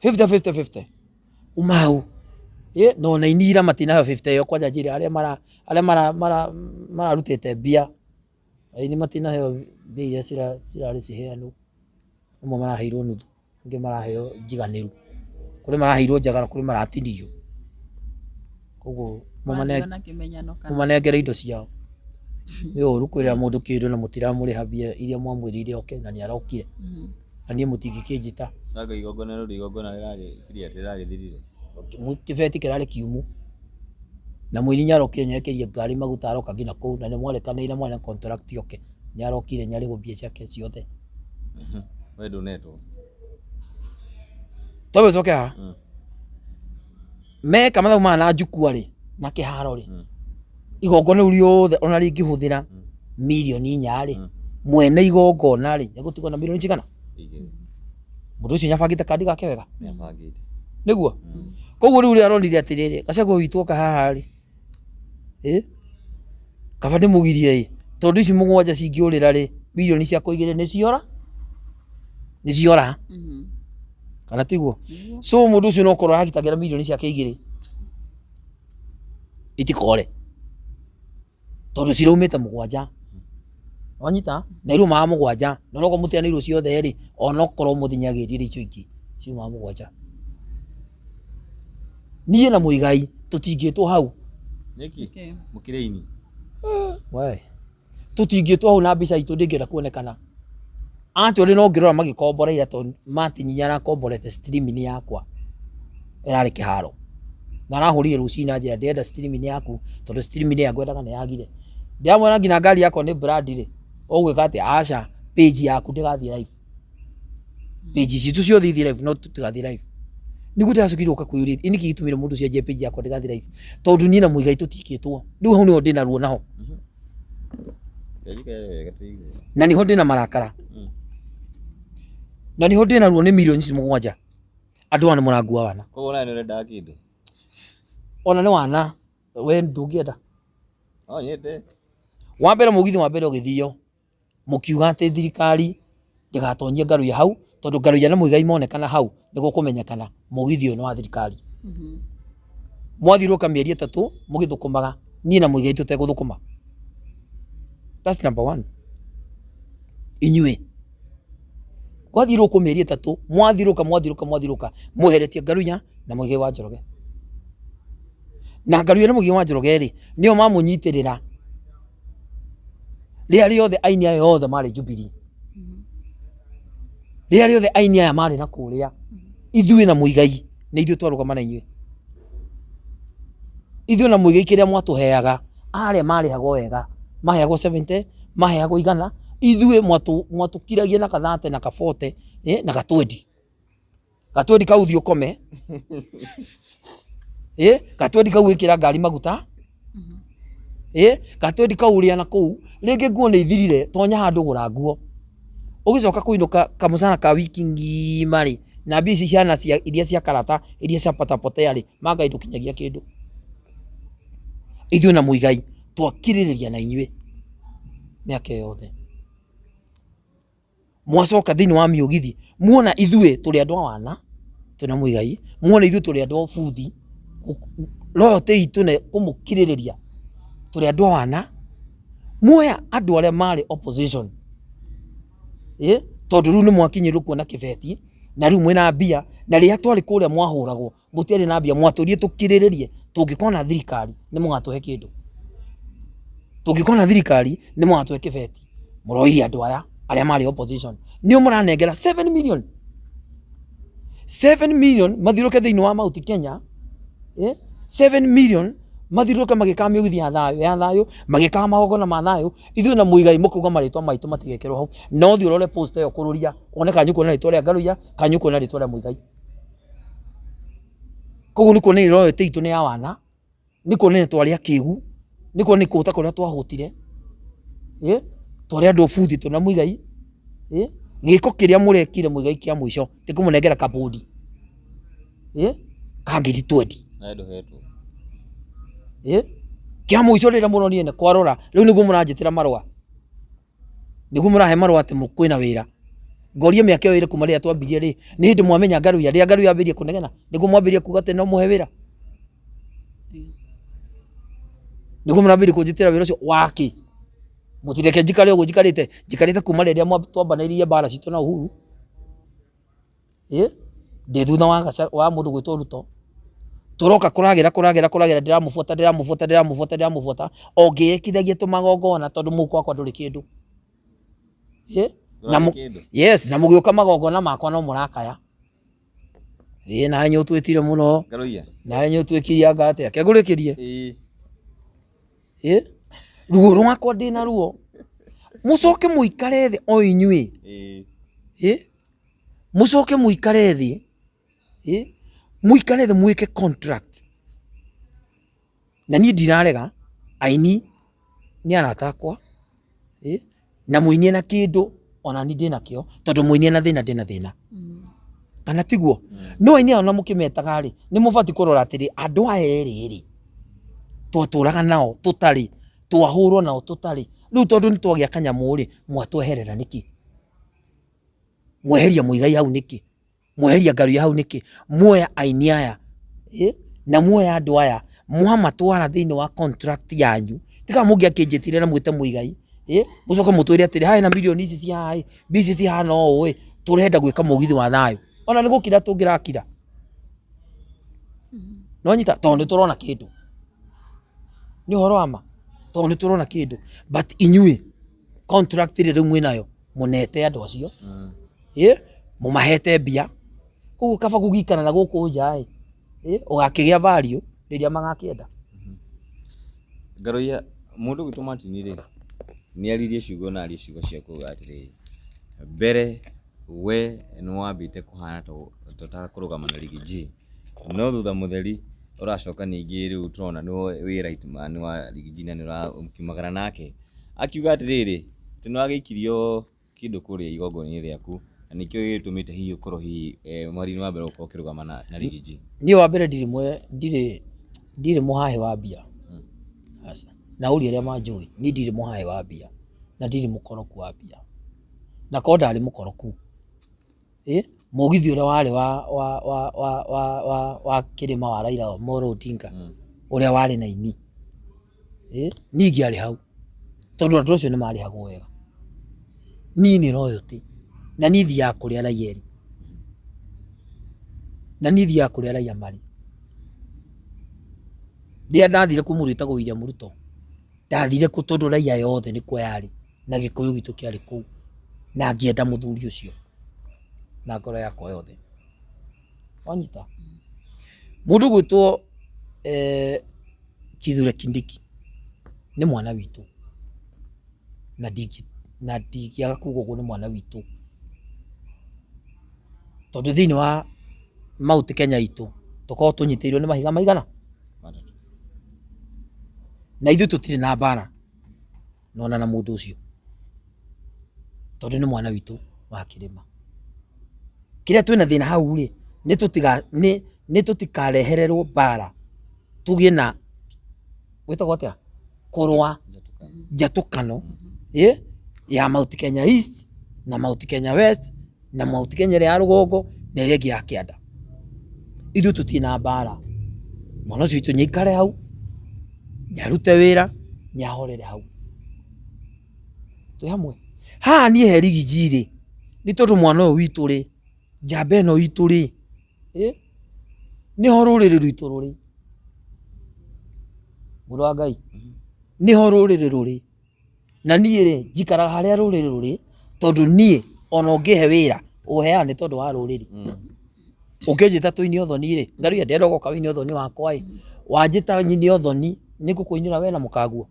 50 50 50. Uma hau. No ona aini ira matinaheo 50 ĩyo kwanja njĩre arĩa mara arĩa mara mara mararutĩte mbia. Aini matinaheo mbia iria cirarĩ ciheanwo. Amwe maraheirwo nuthu, angĩ maraheo njiganĩru. Kũrĩ maraheirwo njega na kũrĩ maratinirio. Koguo mũmanengere indo ciao. Nĩ ũru kwĩra mũndũ kĩndũ na mũtiramũrĩha mbia iria mwamwĩrĩire oke na nĩ arokire. Na niĩ mũtingĩkĩnjĩta. Banga igongona rĩu igongona rĩragĩthirire. Kĩbeti kĩrarĩ kiumu. Na mũini nĩ arokire nĩ ekĩrire ngari maguta aroka nginya kũu na nĩ mwarĩkanĩire mwarĩ na contract oke. Nĩ arokire nĩ arĩhwo mbia ciake ciothe. We ndũnetwo. Twambe ũcoke haha. Meka mathabu maya na njukua rĩ, na kĩharo rĩ, igongona rĩu rĩothe ona rĩngĩhũthĩra mirioni 4 rĩ, mwene igongona rĩ, nĩegũtigwo na mirioni cigana? 2. Mũndũ ũcio nĩabangĩte kandi gake wega? Nĩabangĩte. Nĩguo? Koguo rĩu rĩrĩa aronire atĩrĩrĩ, Gachagua witũ oka haha rĩ, kaba ndĩmũgirie ĩ, tondũ ici 7 cingĩũrĩra rĩ, mirioni ciakwa 2 nĩciora? Nĩciora. Kana tiguo? So mũndũ ũcio no korwo aragitagĩra mirioni ciake 2 itikore tondũ ciraumĩte 7. Wanyita? Na iraumaga 7. Na onokorwo mũtianĩirwo ciothe rĩ, onokorwo mũthinyagĩrĩrie icio ingĩ ciumaga 7. Niĩ na Muigai tũtingĩtwo hau. Nĩkĩ? Mũkĩrĩ aini? We. Tũtingĩtwo hau na mbica itũ ndĩngĩenda kuonekana. Actually no ngĩrora magĩkombora ira tondũ Martin nĩ arakomborete streaming yakwa ĩrarĩ kĩharo. Na arahũrire rũcinĩ anjĩra ndĩrenda streaming yaku tondũ streaming ĩrĩa ngwendaga nĩ yagire. Ndĩramwĩra nginya ngari yakwa nĩ brand rĩ, ũgwĩka atĩa? Aca, page yaku ndĩgathiĩ live. Page citũ ciothe ithiĩ live no tũtigathiĩ live. Nĩguo ndĩracokire gũka kwĩyũria ĩ nĩkĩ gĩtũmire mũndũ ũcio anjĩre page yakwa ndĩgathiĩ live? Tondũ niĩ na Muigai tũtiĩkĩtwo. Rĩu hau nĩho ndĩna ruo naho. Njikare wega tũigue. Na nĩho ndĩna marakara. Na nĩho ndĩna ruo nĩ mirioni ici 7. Andũ aya nĩ mũrangua wana. Koguo nawe nĩ ũrendaga kĩndũ? Ona nĩ wana, we ndũngĩenda. No nyende. Wa mbere mũgithi wa mbere ũgĩthio, mũkiuga atĩ thirikari ndĩgatonyie Ngaruiya hau, tondũ Ngaruiya na Muigai monekana hau nĩ gũkũmenyekana mũgithi ũyũ nĩ wa thirikari. Mwathiũrũrũka mĩeri 3 mũgĩthũkũmaga, niĩ na Muigai tũtegũthũkũma. That's number one. Inyuĩ gwathiũrũrũkwo mĩeri 3, mwathiũrũrũka mwathiũrũrũka mwathiũrũrũka, mweheretie Ngaruiya na Muigai wa Njoroge. Na Ngaruiya na Muigai wa Njoroge rĩ, nĩo mamũnyitĩrĩra rĩrĩa rĩothe aini aya othe marĩ Jubilee. Rĩrĩa rĩothe aini aya marĩ na kũrĩa, ithuĩ na Muigai nĩ ithuĩ twarũgama na inyuĩ. Ithuĩ na Muigai kĩrĩa mwatũheaga, arĩa marĩhagwo wega, maheagwo 70, maheagwo 100, ithuĩ mwatũkiragia na kathate na kabote, na gatwendi. Gatwendi kau thiĩ ũkome. Gatwendi kau ĩkĩra ngari maguta. Gatwendi kau ũrĩa na kũu, rĩngĩ nguo nĩ ithirire, tonya handũ gũra nguo. Ũgĩcoka kũinũka kamũcara ka wiki ng'ima rĩ, na mbia ici ciana cia iria cia karata, iria cia patapotea rĩ, ma Ngai ndũkinyagia kĩndũ. Ithuĩ na Muigai twakirĩrĩria na inyuĩ mĩaka ĩyo yothe. Mwacoka thĩinĩ wa mĩũgithi, muona ithuĩ tũrĩ andũ a wana, twĩna Muigai, muona ithuĩ tũrĩ andũ a ũbuthi, loyalty itũ nĩ kũmũkirĩrĩria, tũrĩ andũ a wana, muoya andũ arĩa marĩ opposition, tondũ rĩu nĩ mwakinyĩrwo kuona kĩbeti, na rĩu mwĩna mbia, na rĩrĩa twarĩ kũrĩa mwahũragwo, mũtiarĩ na mbia, mwatũririe tũkirĩrĩrie, tũngĩkona thirikari nĩ mũgatũhe kĩndũ, tũngĩkona thirikari nĩ mũgatũhe kĩbeti. Mũroire andũ aya arĩa marĩ opposition, nĩo mũranengera 7 million, 7 million mathiũrũke thĩinĩ wa Mount Kenya, 7 million mathiũrũrũke magĩkaga mĩũgithi ya thayũ ya thayũ, magĩkaga magongona ma thayũ, ithuĩ na Muigai mũkauga marĩtwa maitũ matigekĩrwo hau. No ũthiĩ ũrore post ĩyo kũrũria, wone kana nĩũkuona rĩtwa rĩa Ngaruiya, kana nĩũkuona rĩtwa rĩa Muigai. Koguo nĩ kuonania loyalty itũ nĩ ya wana, nĩ kuonania twarĩ akĩgu, nĩ kuonania kũhũta kũrĩa twahũtire, twarĩ andũ ũbuthi twĩna Muigai, gĩko kĩrĩa mũrekire Muigai kĩa mũico nĩ kũmũnengera kabũndi, ka ngiri 20. Nawe ndũhetwo. Kĩa mũico rĩrĩa mũronire nĩ kwarora, rĩu nĩguo mũranjĩtĩra marũa. Nĩguo mũrahe marũa atĩ kwĩna wĩra. Ngoria mĩaka ĩyo ĩrĩ kuma rĩrĩa twambirie rĩ, nĩ hĩndĩ mwamenya Ngaruiya, rĩrĩa Ngaruiya ambĩrĩirie kũnegena, nĩguo mwambĩrĩirie kuga atĩ no mũhe wĩra. Nĩguo mũrambĩrĩria kũnjĩtĩra wĩra ũcio wakĩ? Mũtireke njikare ũguo njikarĩte, njikarĩte kuma rĩrĩa twambanĩirie mbara citũ na Uhuru. Ndĩ thutha wa mũndũ gwĩtwo Ruto. Tũroka kũragĩra kũragĩra kũragĩra ndĩramũbuata ndĩramũbuata ndĩramũbuata ndĩramũbuata o ngĩĩkithagia tũmagongona tondũ mũhuko wakwa ndũrĩ kĩndũ. Na yes, na mũgĩũka magongona makwa no mũrakaya. Ĩ nawe nĩ ũtwĩtire mũno. Nawe nĩ ũtwĩkire anga atĩa. Ke ngũrĩkĩrie. Ĩ ruo rwakwa ndĩna ruo. Mũcoke mũikare thĩ o inyuĩ. Ĩ mũcoke mũikare thĩ. Mũikare thĩ mwĩke contract. Na niĩ ndirarega aini nĩ arata akwa, na mũini ena kĩndũ ona niĩ ndĩna kĩo, tondũ mũini ena thĩna ndĩna thĩna. Kana tiguo? No aini aya ona mũkĩmetaga rĩ, nĩ mũbatiĩ kũrora atĩrĩ, andũ aya erĩ rĩ, twatũraga nao tũtarĩ, twahũrwo nao tũtarĩ, rĩu tondũ nĩ twagĩa kanyamũ rĩ, mwatweherera nĩkĩ? Mweheria Muigai hau nĩkĩ? Mweheria Ngaruiya hau nĩkĩ? Muoya aini aya, na muoya andũ aya, mwamatwara thĩinĩ wa contract yanyu, tiga mũngĩakĩnjĩtire na mwĩte Muigai, mũcoke mũtwĩre atĩrĩ, haha hena mirioni ici ci haha ĩ, mbia ici cihana ũũ ĩ, tũrenda gwĩka mũgithi wa thayũ. Ona nĩ gũkira tũngĩrakira. Nĩwanyita? Tondũ nĩ tũrona kĩndũ. Nĩ ũhoro wa ma? Tondũ nĩ tũrona kĩndũ. But inyuĩ, contract ĩrĩa rĩu mwĩnayo, mũnete andũ acio, mũmahete mbia, koguo kaba gũgĩikara na gũkũ nja ĩ, ũgakĩgĩa value. Rĩrĩa magakĩenda. Ngaroia mũndũ gwitũ Martin rĩ, nĩ aririe ciugo na arie ciugo cia kuga atĩrĩrĩ, mbere we nĩ wambĩte kũhana ta ũtakaga kũrũgama na Riggy G, no thutha mũtheri ũracoka ningĩ rĩu tũrona nĩwe wĩ right man wa Riggy G na nĩ ũrakiumagara nake, akiuga atĩrĩrĩ, atĩ nĩ wagĩikirio kĩndũ kũrĩa igongona-inĩ rĩaku na nĩkĩo gĩgĩtũmĩte hihi ũkorwo hihi mweri-inĩ wa mbere ũkorwo ũkĩrũgama na Riggy G. Niĩ wa mbere ndirĩ ndirĩ ndirĩ mũhahĩ wa mbia. Aca. Na ũria arĩa manjũĩ, niĩ ndirĩ mũhahĩ wa mbia na ndirĩ mũkoroku wa mbia. Na korwo ndarĩ mũkoroku, ĩ mũgithi ũrĩa warĩ wa kĩrĩma wa Raila Amolo Odinga, ũrĩa warĩ na ini, ĩ niĩ ingĩarĩ hau, tondũ andũ acio nĩ marĩhagwo wega. Niĩ nĩ royalty, na niĩ thiaga kũrĩa raia ĩrĩ, na niĩ thiaga kũrĩa raia marĩ. Rĩrĩa ndathire kwĩ mũndũ wĩtagwo William Ruto, ndathire kũ tondũ raia yothe nĩkuo yarĩ, na gĩkũyũ gitũ kĩarĩ kũu, na ngĩenda mũthuri ũcio na ngoro yakwa yothe. Wanyita? Mũndũ ũgwĩtwo Kithure Kindiki nĩ mwana witũ, na ndingĩaga kuga ũguo nĩ mwana witũ, tondũ thĩinĩ wa Mount Kenya itũ tũkoragwo tũnyitĩrĩirwo nĩ mahiga maigana? Matatũ. Na ithuĩ tũtirĩ na mbara nona na mũndũ ũcio, tondũ nĩ mwana witũ wa kĩrĩma. Kĩrĩa twĩna thĩna hau rĩ, nĩ tũtikarehererwo mbara tũgĩe na gwĩtagwo atĩa, kũrũa njatũkano ĩ ya Mount Kenya East na Mount Kenya West na Mount Kenya ĩrĩa ya rũgongo na ĩrĩa ĩngĩ ya kĩanda. Ithuĩ tũtirĩ na mbara, mwana ũcio witũ nĩaikare hau, nĩarute wĩra, nĩahorere hau. Twĩ hamwe? Haha niĩ he Riggy G rĩ, nĩ tondũ mwana ũyũ witũ rĩ, njamba ĩno itũ rĩ, nĩho rũrĩrĩ rwitũ rũrĩ. Mũrũ wa Ngai, nĩho rũrĩrĩ rũrĩ. Na niĩ rĩ, njikaraga harĩa rũrĩrĩ rũrĩ, tondũ niĩ ona ũngĩhe wĩra, ũheaga nĩ tondũ wa rũrĩrĩ. Ũngĩnjĩta tũine ũthoni rĩ, Ngaruiya ndĩrenda ũgoka ũine ũthoni wakwa ĩ, wanjĩta nyine ũthoni, nĩ ngũkũinĩra we na mũkaguo.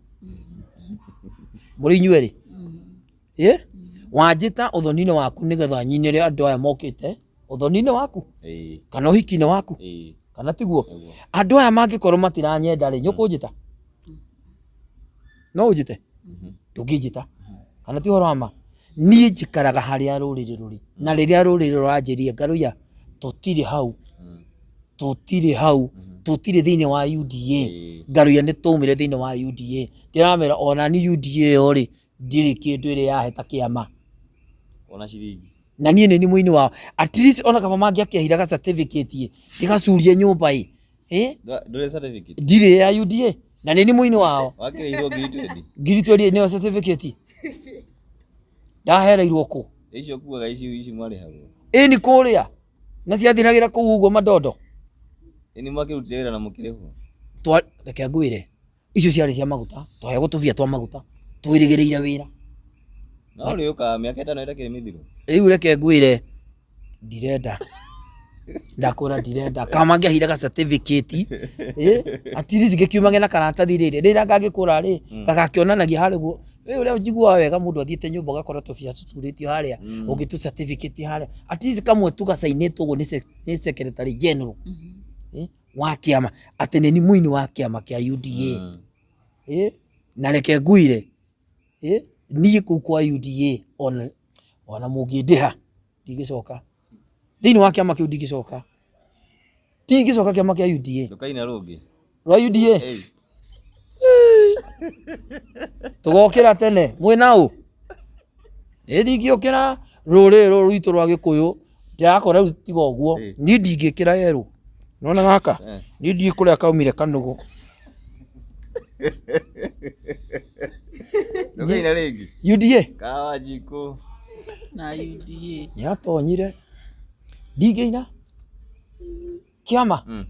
Mũrĩ inyuerĩ. Ĩ? Wanjĩta ũthoni-inĩ waku nĩgetha nyinĩre andũ aya mokĩte ũthoni-inĩ waku, kana ũhiki-inĩ waku, kana tiguo? Andũ aya mangĩkorwo matiranyenda rĩ, nĩũkũnjĩta? No ũnjĩte? Ndũngĩnjĩta. Kana ti ũhoro wa ma? Niĩ njikaraga harĩa rũrĩrĩ rũrĩ, na rĩrĩa rũrĩrĩ rũranjĩria Ngaruiya, tũtirĩ hau, tũtirĩ hau, tũtirĩ thĩinĩ wa UDA. Ngaruiya nĩ twaumire thĩinĩ wa UDA. Ndĩramera ona ni UDA ĩyo rĩ, ndirĩ kĩndũ ĩrĩ yahe ta kĩama. Ona ciringi. Na niĩ nĩ ni mũini wao. At least ona kaba mangĩakĩheire ga certificate ĩ, ndĩgacurie nyũmba ĩ. Ndũrĩ certificate? Ndirĩ ya UDA. Na nĩ ni mũini wao. Wakĩrĩirwo 20,000? 20,000 nĩyo certificate. Ndahereirwo kũ? Icio kuaga ici mwarĩhagwo. Ĩ nĩ kũrĩa. Na ciathiragĩra kũu ũguo mandondo. Ĩ nĩ mwakĩrutire wĩra na mũkĩrĩhwo? Reke ngwĩre, icio ciarĩ cia maguta, twaheagwo tũbia twa maguta, twĩrĩgĩrĩire wĩra. No ũrĩũkaga mĩaka 5 ĩtakĩrĩ mĩthiru. Rĩu reke ngwĩre, ndirenda. Ndakwĩra ndirenda. Kana mangĩaheire ga certificate, at least ngĩkiumage na karatathi rĩrĩ, rĩrĩa ngagĩkũra rĩ, gagakĩonanagia harĩa ũguo. Ĩ ũrĩa njiguaga wega mũndũ athiĩte nyũmba ũgakora tũbia tũcurĩtio harĩa, ũngĩ tũ certificate harĩa. At least kamwe tu gacainĩtwo ũguo nĩ secretary general, wa kĩama, atĩ nĩ ni mũini wa kĩama kĩa UDA. Na reke ngwĩre, niĩ kũu kwa UDA ona mũngĩndĩha ndingĩcoka. Thĩinĩ wa kĩama kĩu ndingĩcoka. Ndingĩcoka kĩama kĩa UDA. Ndũkaina rũngĩ. Rwa UDA? Tũgokĩra tene, mwĩna ũ? Ĩ ndingĩũkĩra rũrĩrĩ rũrũ rwitũ rwa Gĩkũyũ, ndĩrakora rĩu tiga ũguo, niĩ ndingĩkĩra yerũ. Nĩwona gaka? Niĩ ndiũĩ kũrĩa kaumire kanũgũ. Ndũkaina rĩngĩ? UDA? Kawanjikũ. Na UDA. Nĩatonyire. Ndingĩina. Kĩama?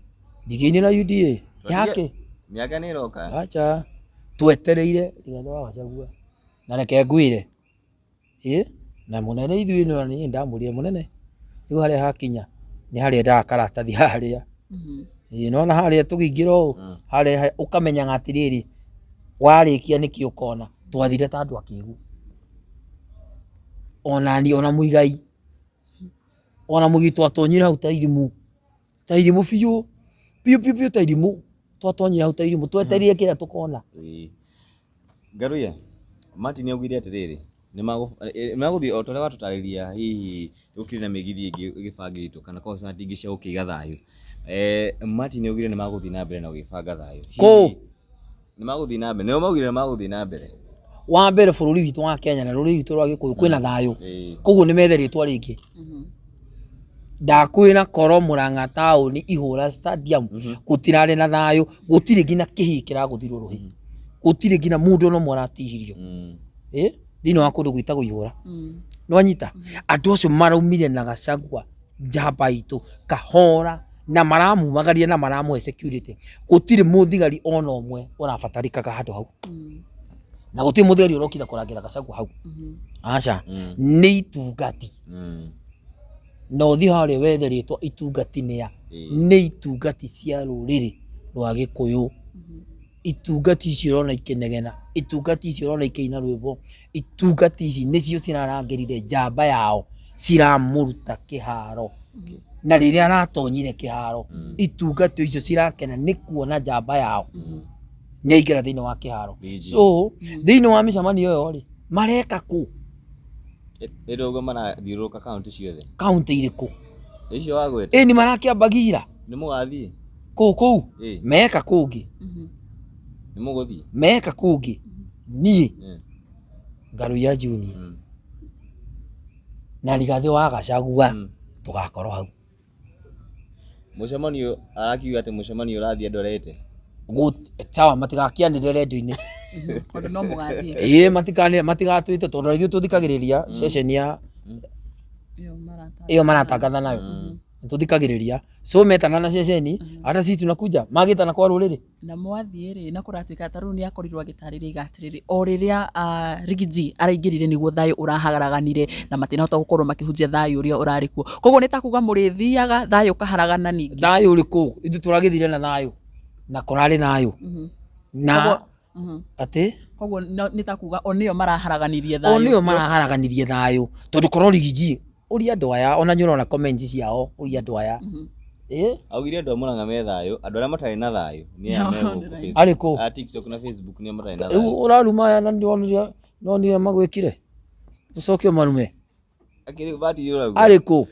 Ndingĩinĩra UDA. Yake? Mĩaka nĩ ĩroka. Acha. Twetereire Rigathĩ wa Gachagua. Na reke ngwĩre. Na mũnene ithuĩ no niĩ ndamwĩrire mũnene, rĩu harĩa hakinya nĩ harĩa endaga karatathi harĩa. Ĩĩ, nĩwona harĩa tũkĩingĩra ũũ harĩa ũkamenyaga atĩrĩrĩ warĩkia nĩkĩ ũkona. Twathire ta andũ akĩgu, ona niĩ ona Muigai, ona Mũigai twatonyire hau ta irimũ, ta irimũ biũ biũ biũ biũ, ta irimũ twatonyire hau ta irimũ, twetereire kĩrĩa tũkona. Ĩĩ. Ngaruiya, Martin augire atĩrĩrĩ, nĩ magũthiĩ o ta ũrĩa watũtarĩria, hihi gũkĩrĩ na mĩgithi ĩngĩ ĩgĩbangĩtwo kana concert ingĩ cia gũkĩiga thayũ. Martin augire nĩ magũthiĩ na mbere na gũgĩbanga thayũ. Kũ? Nĩ magũthiĩ na mbere, nĩo maugire nĩ magũthiĩ na mbere. Wa mbere bũrũri witũ wa Kenya na rũrĩrĩ rwitũ rwa Gĩkũyũ kwĩna thayũ, Ĩĩ. koguo nĩ methe rĩtwa rĩngĩ. Ndakwĩra korwo Murang'a taũni ihũra stadium gũtirarĩ na thayũ, gũtirĩ nginya kĩhii kĩragũthirwo rũhĩ, gũtirĩ nginya mũndũ ona ũmwe aratihirio ĩ thĩinĩ wa kũndũ gwĩtagwo ihũra. Nĩwanyita andũ acio maraumire na Gachagua njamba itũ kahora na maramumagaria na maramũhe security, gũtirĩ mũthigari ona ũmwe ũrabatarĩkaga handũ hau, na gũtirĩ mũthigari ũrokire kũrangĩra Gachagua hau, aca, nĩ itungati. Na ũthiĩ harĩa wethe rĩtwa itungati nĩa, nĩ itungati cia rũrĩrĩ rwa Gĩkũyũ. Itungati icio ũrona ikĩnegena, itungati icio ũrona ikĩina rwĩmbo, itungati ici nĩcio cirarangĩrire njamba yao, ciramũruta kĩharo. Na rĩrĩa aratonyire kĩharo, itungati icio cirakena nĩ kuona njamba yao nĩ aingĩra thĩinĩ wa kĩharo. So thĩinĩ wa mĩcemanio ĩyo rĩ, mareka kũ? Ĩndĩ ũguo marathiũrũrũka kaunti ciothe. Kaunti irĩkũ? Icio wagweta. Ĩni marakĩambagira Nĩ mũgathiĩ? Kũu kũu Ĩĩ. meka kũngĩ. Nĩ mũgũthiĩ? Meka kũngĩ niĩ Ngaruiya Junior na Rigathĩ wa Gachagua tũgakorwo hau. Mũcemanio arakiuga atĩ mũcemanio ũrathiĩ andorete. Sawa, matigakĩanĩrĩre rendio-inĩ. Tondũ no mũgathiĩ. Ĩĩ, matikanĩrĩre, matigatwĩte tondũ ithuĩ tũthikagĩrĩria ceceni ya Ĩyo maratangatha. Ĩyo maratangatha nayo tũthikagĩrĩria, so metana na ceceni hata sisi tunakuja magĩtana kwa rũrĩrĩ. Na mwathiĩ rĩ, na kũratuĩka ta rĩu nĩ akorirwo agĩtarĩria iga atĩrĩrĩ, o rĩrĩa Riggy G araingĩrire nĩguo thayũ ũraharaganire na matinahota gũkorwo makĩhunjia thayũ ũrĩa ũrarĩ kuo. Koguo nĩ ta kuga mũrĩthiaga thayũ ũkaharagana ningĩ. Thayũ ũrĩkũ? Ithuĩ tũragĩthire na thayũ na kũrarĩ thayũ na atĩ Koguo nĩ ta kuga o nĩo maraharaganirie o thayũ nĩo ũcio. Maraharaganirie thayũ tondũ korwo Riggy G ũria andũ aya ona nĩ ũrona comments ciao, ũria andũ aya. Ĩ Augire andũ a Murang'a me thayũ, andũ arĩa matarĩ na thayũ nĩ aya me gũkũ Facebook. Arĩkũ? A TikTok na Facebook nĩo matarĩ na Rĩu thayũ. ũraruma aya na nĩwonire nonire magwĩkire ũcoke ũmarume. Akĩrĩ bati ũrauga. Arĩkũ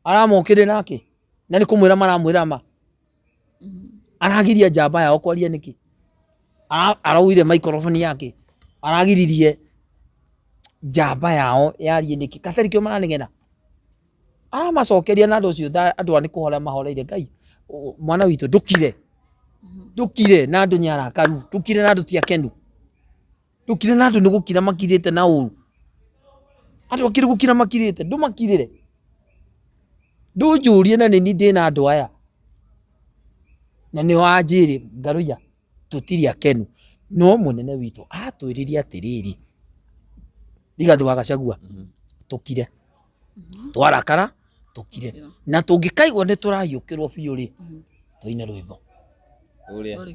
aramokĩrĩra nake na nĩ kũmwĩra maramwĩra ma aragiria njamba yao kwaria nĩkĩ? Araugire microphone yake aragiririe njamba yao yarie nĩkĩ? Katarĩ kĩo maranegena aramacokeria na andũ acio andũ aya nĩ kũhora mahoreire. Ngai mwana witũ ndũkire, ndũkire na andũ nĩ arakaru, ndũkire na andũ ti akenu, ndũkire na andũ nĩ gũkira makirĩte na ũru, andũ akĩrĩ gũkira makirĩte, ndũmakirĩre, ndũnjũrie na nĩni ndĩna andũ aya na nĩo anjĩrĩ Ngaruiya tũtirĩ akenu, no mũnene witũ atwĩrire atĩrĩrĩ, Rigathĩ wa Gachagua, tũkire twarakara, tũkire na tũngĩkaigua nĩ tũrahiũkĩrwo biũ rĩ, tũine rwĩmbo. Ũrĩa. Ũrĩ.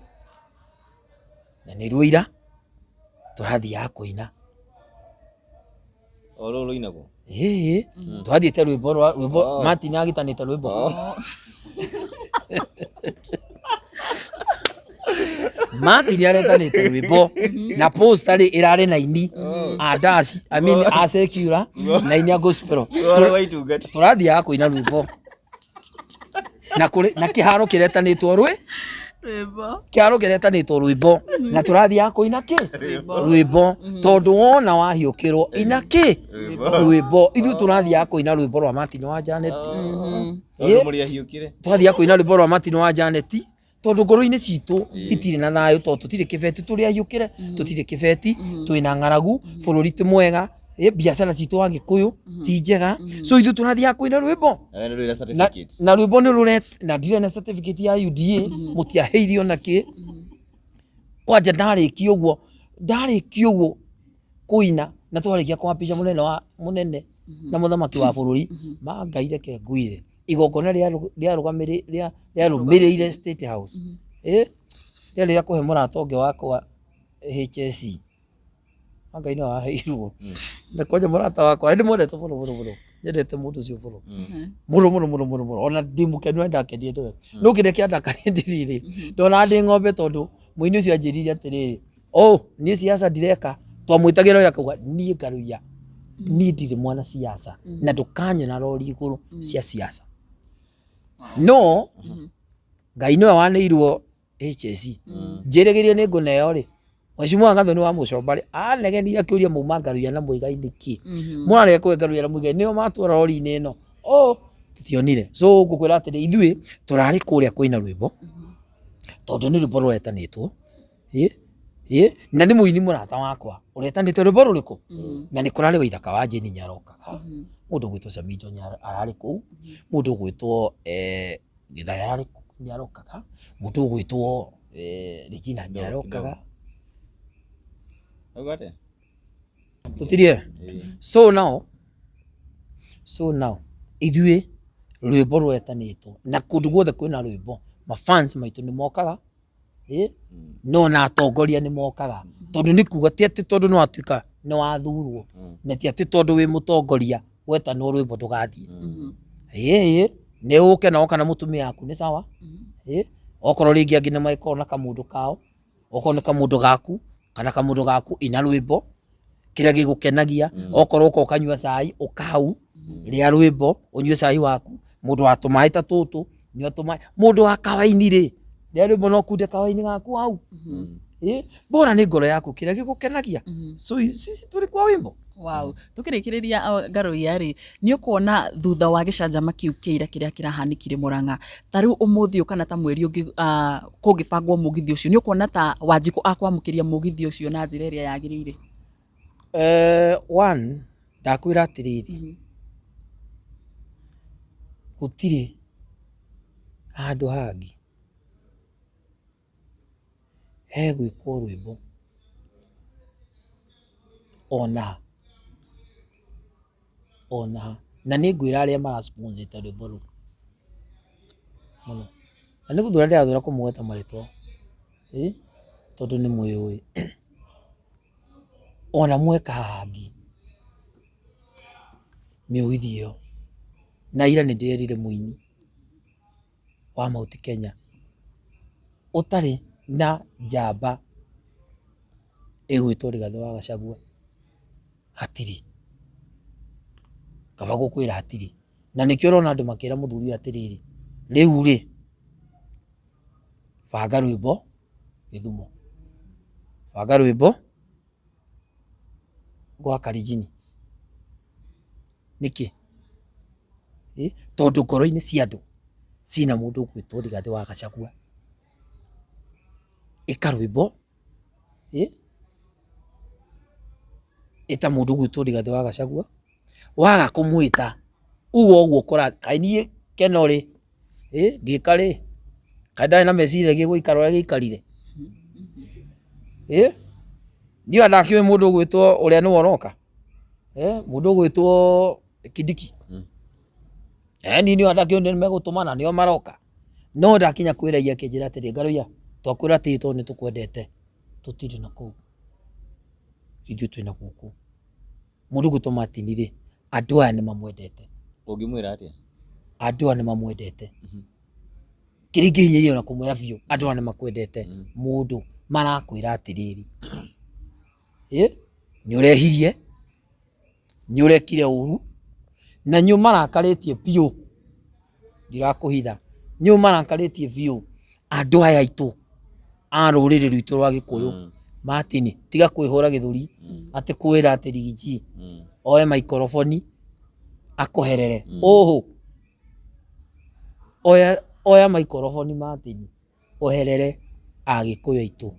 Na nĩ ruo ira tũrathiaga kũina. O rũrũ rũinagwo. Ĩĩ, twathiĩte rwĩmbo rwa rwĩmbo. Oh. Martin agitanĩte rwĩmbo. Oh. Martin aretanĩte rwĩmbo na poster rĩ ĩrarĩ na ini a dash, I mean a secular na ini a gospel. Ũhoro wa itungati. Tũrathiaga kũina rwĩmbo na kũrĩ na kĩharo kĩretanĩtwo rwĩ Rwĩmbo. Kĩharo kĩretanĩtwo rwĩmbo na tũrathiaga kũina kĩ rwĩmbo tondũ wona wahiũkĩrwo ina kĩ rwĩmbo. Ithuĩ tũrathiaga kũina rwĩmbo rwa Martin wa Janet. Tondũ mũrĩ ahiũkĩre. Tũrathiaga kũina rwĩmbo rwa Martin wa Janet tondũ ngoro-inĩ citũ itirĩ na thayũ, tondũ tũtirĩ kĩbeti, tũrĩ ahiũkĩre, tũtirĩ kĩbeti, twĩna ng'aragu, bũrũri ti mwega, biacara citũ wa Gĩkũyũ ti njega, so ithuĩ tũrathiaga kũina rwĩmbo. Na we nĩ rũrĩ Na, certificates. Na rwĩmbo nĩ rũret na ndirĩ na certificate ya UDA, mũtiaheire ona kĩ. Kwanja ndarĩkia ũguo, ndarĩkia ũguo kũina na twarĩkia kwapisha mũnene wa mũnene na mũthamaki wa bũrũri, ma Ngai reke ngwĩre. Igongona rĩarũmĩrĩire State House, ĩ rĩarĩ rĩa kũhe mũrata ũngĩ wakwa HSC. Ngai nĩwe waheirwo. Na kwanja mũrata wakwa ndĩmwendete mũno mũno mũno, nyendete mũndũ ũcio mũno mũno mũno mũno mũno mũno, ona ndĩ mũkenu na ndakenire nĩwe. No kĩrĩa kĩandakaria ndiriri ndona ndĩ ng'ombe, tondũ mũini ũcio anjĩrire atĩrĩrĩ, oh, niĩ siasa ndireka. Twamwĩtagĩra ũrĩa akauga, niĩ Ngaruiya, niĩ ndirĩ mwana siasa na ndũkanyona rori igũrũ cia siasa. No Ngai nĩwe waneirwo HSC, njĩrĩgĩrĩire nĩ ngũneo rĩ. Mheshimiwa Ngatho nĩ wa mũcomba rĩ, anegenire akĩũria, mauma Ngaruiya na Muigai nĩkĩ mũrarega kũhe Ngaruiya na Muigai nĩo matwara rori-inĩ ĩno? Oh, tũtionire. So ngũkwĩra atĩrĩ, ithuĩ tũrarĩ kũrĩa kũina rwĩmbo tondũ nĩ rwĩmbo rũretanĩtwo, ĩ ĩ na nĩ mũini mũrata wakwa ũretanĩte rwĩmbo rũrĩkũ, na nĩ kũrarĩ Waithaka wa Jane nĩarokaga, mũndũ ũgwĩtwo Samido ararĩ kũu, mũndũ ũgwĩtwo Gĩthaya ararĩ nĩarokaga, mũndũ ũgwĩtwo Regina nĩarokaga. Auga atĩa? Tũtirie. So now ithuĩ rwĩmbo rwetanĩtwo na kũndũ guothe kwĩna rwĩmbo, mafans maitũ nĩ mokaga, ĩ no na atongoria nĩ mokaga, tondũ nĩ kuga ti atĩ tondũ nĩ watuĩka nĩ wathurwo, na ti atĩ tondũ wĩ mũtongoria wetanwo rwĩmbo ndũgathiĩ. Ĩ nĩ ũke na woka na mũtumia waku nĩ sawa. Ĩ okorwo rĩngĩ angĩ nĩ magĩkorwo na kamũndũ kao, okorwo nĩ kamũndũ gaku kana kamũndũ gaku, ina rwĩmbo kĩrĩa gĩgũkenagia. Okorwo ũka ũkanyua cai, ũka hau rĩa rwĩmbo ũnyue cai waku. Mũndũ wa tũmaĩ ta tũtũ, nyua tũmaĩ. Mũndũ wa kawaini rĩ, rĩa rwĩmbo no kunde kawaini gaku hau. Ĩ bora nĩ ngoro yaku kĩrĩa gĩgũkenagia. So sisi tũrĩ kwa wimbo. Wow. Tukĩrĩkĩrĩria, Ngaruiya rĩ, nĩ ũkuona thutha wa gĩcanjama kĩu kĩa ira kĩrĩa kĩrahanĩkire Murang'a, ta rĩu ũmũthĩ ũyũ kana ta mweri ũngĩ, kũngĩbangwo mũgithi ũcio, nĩ ũkuona ta Wanjikũ akwamũkĩria mũgithi ũcio na njĩra ĩrĩa yagĩrĩire? One, ndakwĩra atĩrĩrĩ, gũtirĩ handũ hangĩ hegwĩkwo rwĩmbo ona ha, ona ha. Na nĩ ngwĩra arĩa mara sponsor rwĩmbo rũu mũno, na nĩ gũthura ndĩrathura kũmũgweta marĩtwa, ĩ tondũ nĩ mwĩũĩ. Ona mweka hangĩ mĩũgithi ĩyo, na ira nĩ ndĩrerire mũini wa Mount Kenya ũtarĩ na njamba ĩgwĩtwo Rigathĩ wa Gachagua, hatirĩ. Kaba gũkwĩra hatirĩ. Na nĩkĩo ũrona andũ makĩra mũthuri ũyũ atĩrĩrĩ, rĩu rĩ, banga rwĩmbo Gĩthumo, banga rwĩmbo gwa Karinjini. Nĩkĩ? Tondũ ngoro-inĩ cia andũ ciĩna mũndũ ũgwĩtwo Rigathĩ wa Gachagua. Ĩka rwĩmbo, ĩta mũndũ ũgwĩtwo Rigathĩ wa Gachagua, waga kũmwĩta uga ũguo kũra kaĩ niĩ Keno rĩ, ngĩka rĩ, kaĩ ndarĩ na meciria gĩgũikara ũrĩa gĩikarire? Niĩ ona ndakĩũĩ mũndũ ũgwĩtwo ũrĩa nĩwe ũroka, mũndũ ũgwĩtwo Kindiki. Niĩ nĩ ndakĩũĩ nĩ megũtũmana nĩo maroka. No ndakinya kwĩ raia akĩnjĩra atĩrĩ, Ngaruiya, twakwĩra atĩrĩ tondũ nĩ tũkwendete, tũtirĩ na kũu, ithuĩ twĩna gũkũ. Mũndũ ũgwĩtwo Martin rĩ, andũ aya nĩ mamwendete. Ũngĩmwĩra atĩa? Andũ aya nĩ mamwendete. Kĩrĩa ingĩhinyĩrĩria na kũmwĩra biũ, andũ aya nĩ makwendete. Mũndũ marakwĩra atĩrĩrĩ, nĩ ũrehirie, nĩ ũrekire ũru, na nĩ ũmarakarĩtie biũ, ndirakũhitha, nĩ ũmarakarĩtie biũ andũ aya aitũ a rũrĩrĩ rwitũ rwa Gĩkũyũ. Martin, tiga kwĩhũra gĩthũri atĩ kwĩra atĩ Rigiji oe maikoroboni akũherere ũhũ. Oya maikoroboni, Martin, ũherere Agĩkũyũ aitũ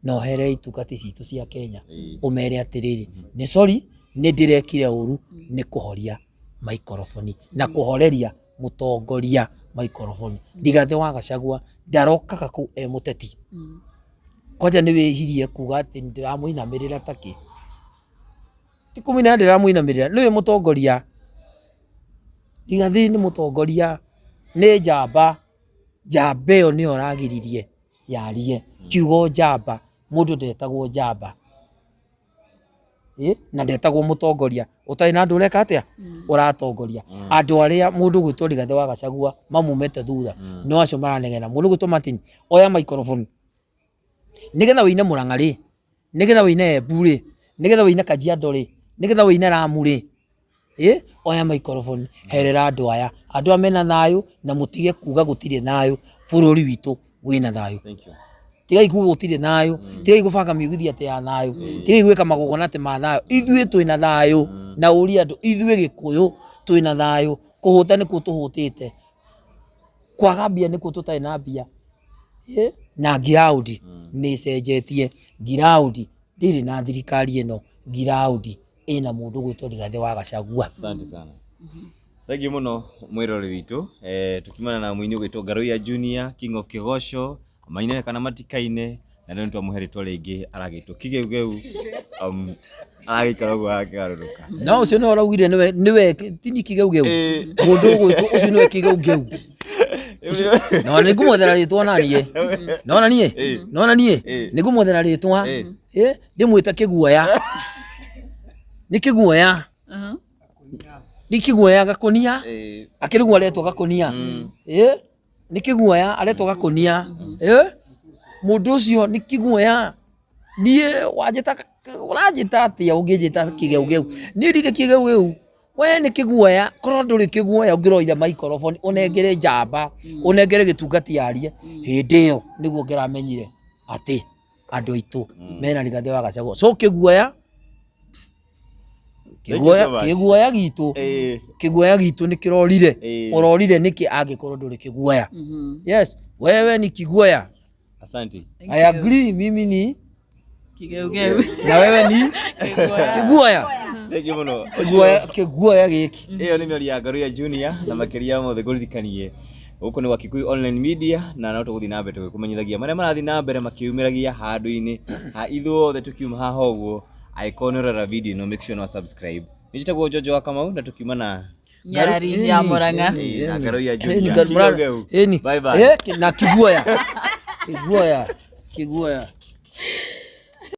na ũherere itungati citũ cia Kenya, ũmere atĩrĩrĩ, nĩ sorry, nĩ ndĩrekire ũru nĩ kũhoria maikoroboni na kũhoreria mũtongoria maikoroboni. Rigathĩ wa Gachagua ndarokaga kũu e mũteti. Kwanja nĩ wĩhirie kuga atĩ ndĩramũinamĩrĩra takĩ ti kũmũinamĩrĩra, ndĩramũinamĩrĩra, nĩwe mũtongoria. Rigathĩ nĩ mũtongoria. Nĩ njamba, njamba ĩyo nĩyo ũragiririe yarie. Kiugo njamba, mũndũ ndetagwo njamba. Ĩ, na ndetagwo mũtongoria ũtarĩ na andũ ũreka atĩa ũratongoria. Andũ arĩa mũndũ gwĩtwo Rigathĩ wa Gachagua mamumĩte thutha no acio maranegena. Mũndũ gwĩtwo Martin, oya microphone nĩgetha wĩine Murang'a rĩ, nĩgetha wĩine Embu rĩ, nĩgetha wĩine Kajiado rĩ, nĩgetha wĩine Lamu rĩ, ĩ, oya microphone herera andũ aya, andũ aya mena thayũ, na mũtige kuga gũtirĩ thayũ, bũrũri witũ wĩna thayũ. Thank you. Tigai kuga gũtirĩ thayũ, tigai gũbanga mĩũgithi atĩ ya thayũ, tigai gwĩka magongona atĩ ma thayũ. Ithuĩ twĩna thayũ, na ũrie andũ, ithuĩ Gĩkũyũ twĩna thayũ, kũhũta nĩkuo tũhũtĩte, kwaga mbia nĩkuo tũtarĩ na mbia. Ĩ, na ngiraũndi nĩ ĩcenjetie, ngiraũndi ndĩrĩ na thirikari ĩno, ngiraũndi ĩna mũndũ ũgwĩtwo Rigathĩ wa Gachagua. Asante sana. Thank you mũno mwĩrori witũ. Tukimana na mũini ũgwĩtwo Ngaruiya Junior, King of Kĩgoco, maine kana matikaine, na rĩu nĩtwamũhe rĩtwa rĩngĩ aragĩtwo Kĩgeugeu, aragĩikara ũguo akĩgarũrũka. No ũcio nĩwe ũraugire nĩwe nĩwe tini Kĩgeugeu. Mũndũ ũgwĩtwo ũcio nĩwe Kĩgeugeu. No nĩ ngũmwethera rĩtwa na niĩ. No na niĩ. No na niĩ. Nĩ ngũmwethera rĩtwa. Ndĩmwĩte Kĩguoya. Nĩ Kĩguoya. Nĩ Kĩguoya gakũnia. Akĩrĩ guo aretwo gakũnia. Nĩ Kĩguoya aretwo gakũnia. Mũndũ ũcio nĩ Kĩguoya. Niĩ wanjĩta ũranjĩta atĩa ũngĩnjĩta Kĩgeugeu? Niĩ ndirĩ Kĩgeugeu. We nĩ Kĩguoya, korwo ndũrĩ Kĩguoya ũngĩroire microphone ũnengere njamba, ũnengere gĩtungati arie, hĩndĩ ĩyo nĩguo ngĩramenyire atĩ andũ aitũ mena Rigathĩ wa Gachagua. So Kĩguoya, Thank you so much. Kĩguoya gitũ, kĩguoya gitũ nĩ kĩrorire. Ũrorire nĩkĩ angĩkorwo ndũrĩ Kĩguoya? Yes, wewe ni Kiguoya. Asante. I agree, mimi ni Kigeugeu. Na wewe ni Kiguoya. Thank you mũno. Kiguoya, Kiguoya gĩkĩ. Ĩyo nĩ mĩario ya Ngaruiya Junior na makĩria mothe ngũririkanie gũkũ nĩ gwa Kikuyu Online Media na no tũgũthiĩ na mbere tũgĩkũmenyithagia marĩa marathiĩ na mbere makĩumĩragia handũ-inĩ ha ithuothe tũkiuma haha ũguo. Angĩkorwo nĩ ũrora video ĩno make sure nĩ wa subscribe. Nĩ njĩtagwo Jojo wa Kamau na tũkiuma na Nyarari ya Murang'a. Na Ngaruiya Junior. Ĩni, Kĩgeugeu. Bye bye. Na Kiguoya. Kiguoya. Kiguoya.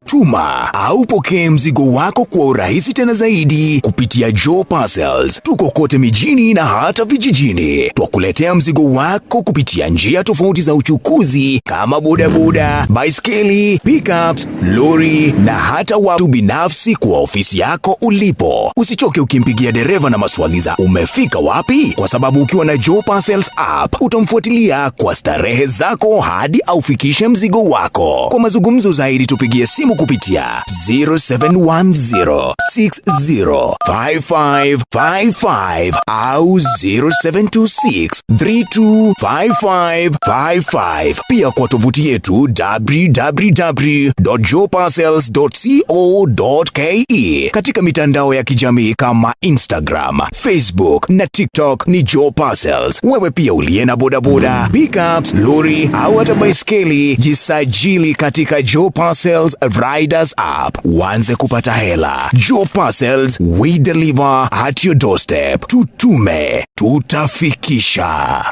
Tuma au pokee mzigo wako kwa urahisi tena zaidi kupitia Joe Parcels. Tuko kote mijini na hata vijijini. Twakuletea mzigo wako kupitia njia tofauti za uchukuzi kama bodaboda, baiskeli, pickups, lori na hata watu binafsi kwa ofisi yako ulipo. Usichoke ukimpigia dereva na maswali za umefika wapi, kwa sababu ukiwa na Joe Parcels app utamfuatilia kwa starehe zako hadi aufikishe mzigo wako. Kwa mazungumzo zaidi tupigie simu kupitia 0710605555 au 0726325555. Pia kwa tovuti yetu www.joeparcels.co.ke. Katika mitandao ya kijamii kama Instagram, Facebook na TikTok ni Joe Parcels. Wewe pia uliye na bodaboda, pickups, lori au hata baiskeli, jisajili katika Joe Parcels Riders app uanze kupata hela. Joe Parcels, we deliver at your doorstep. Tutume, tutafikisha.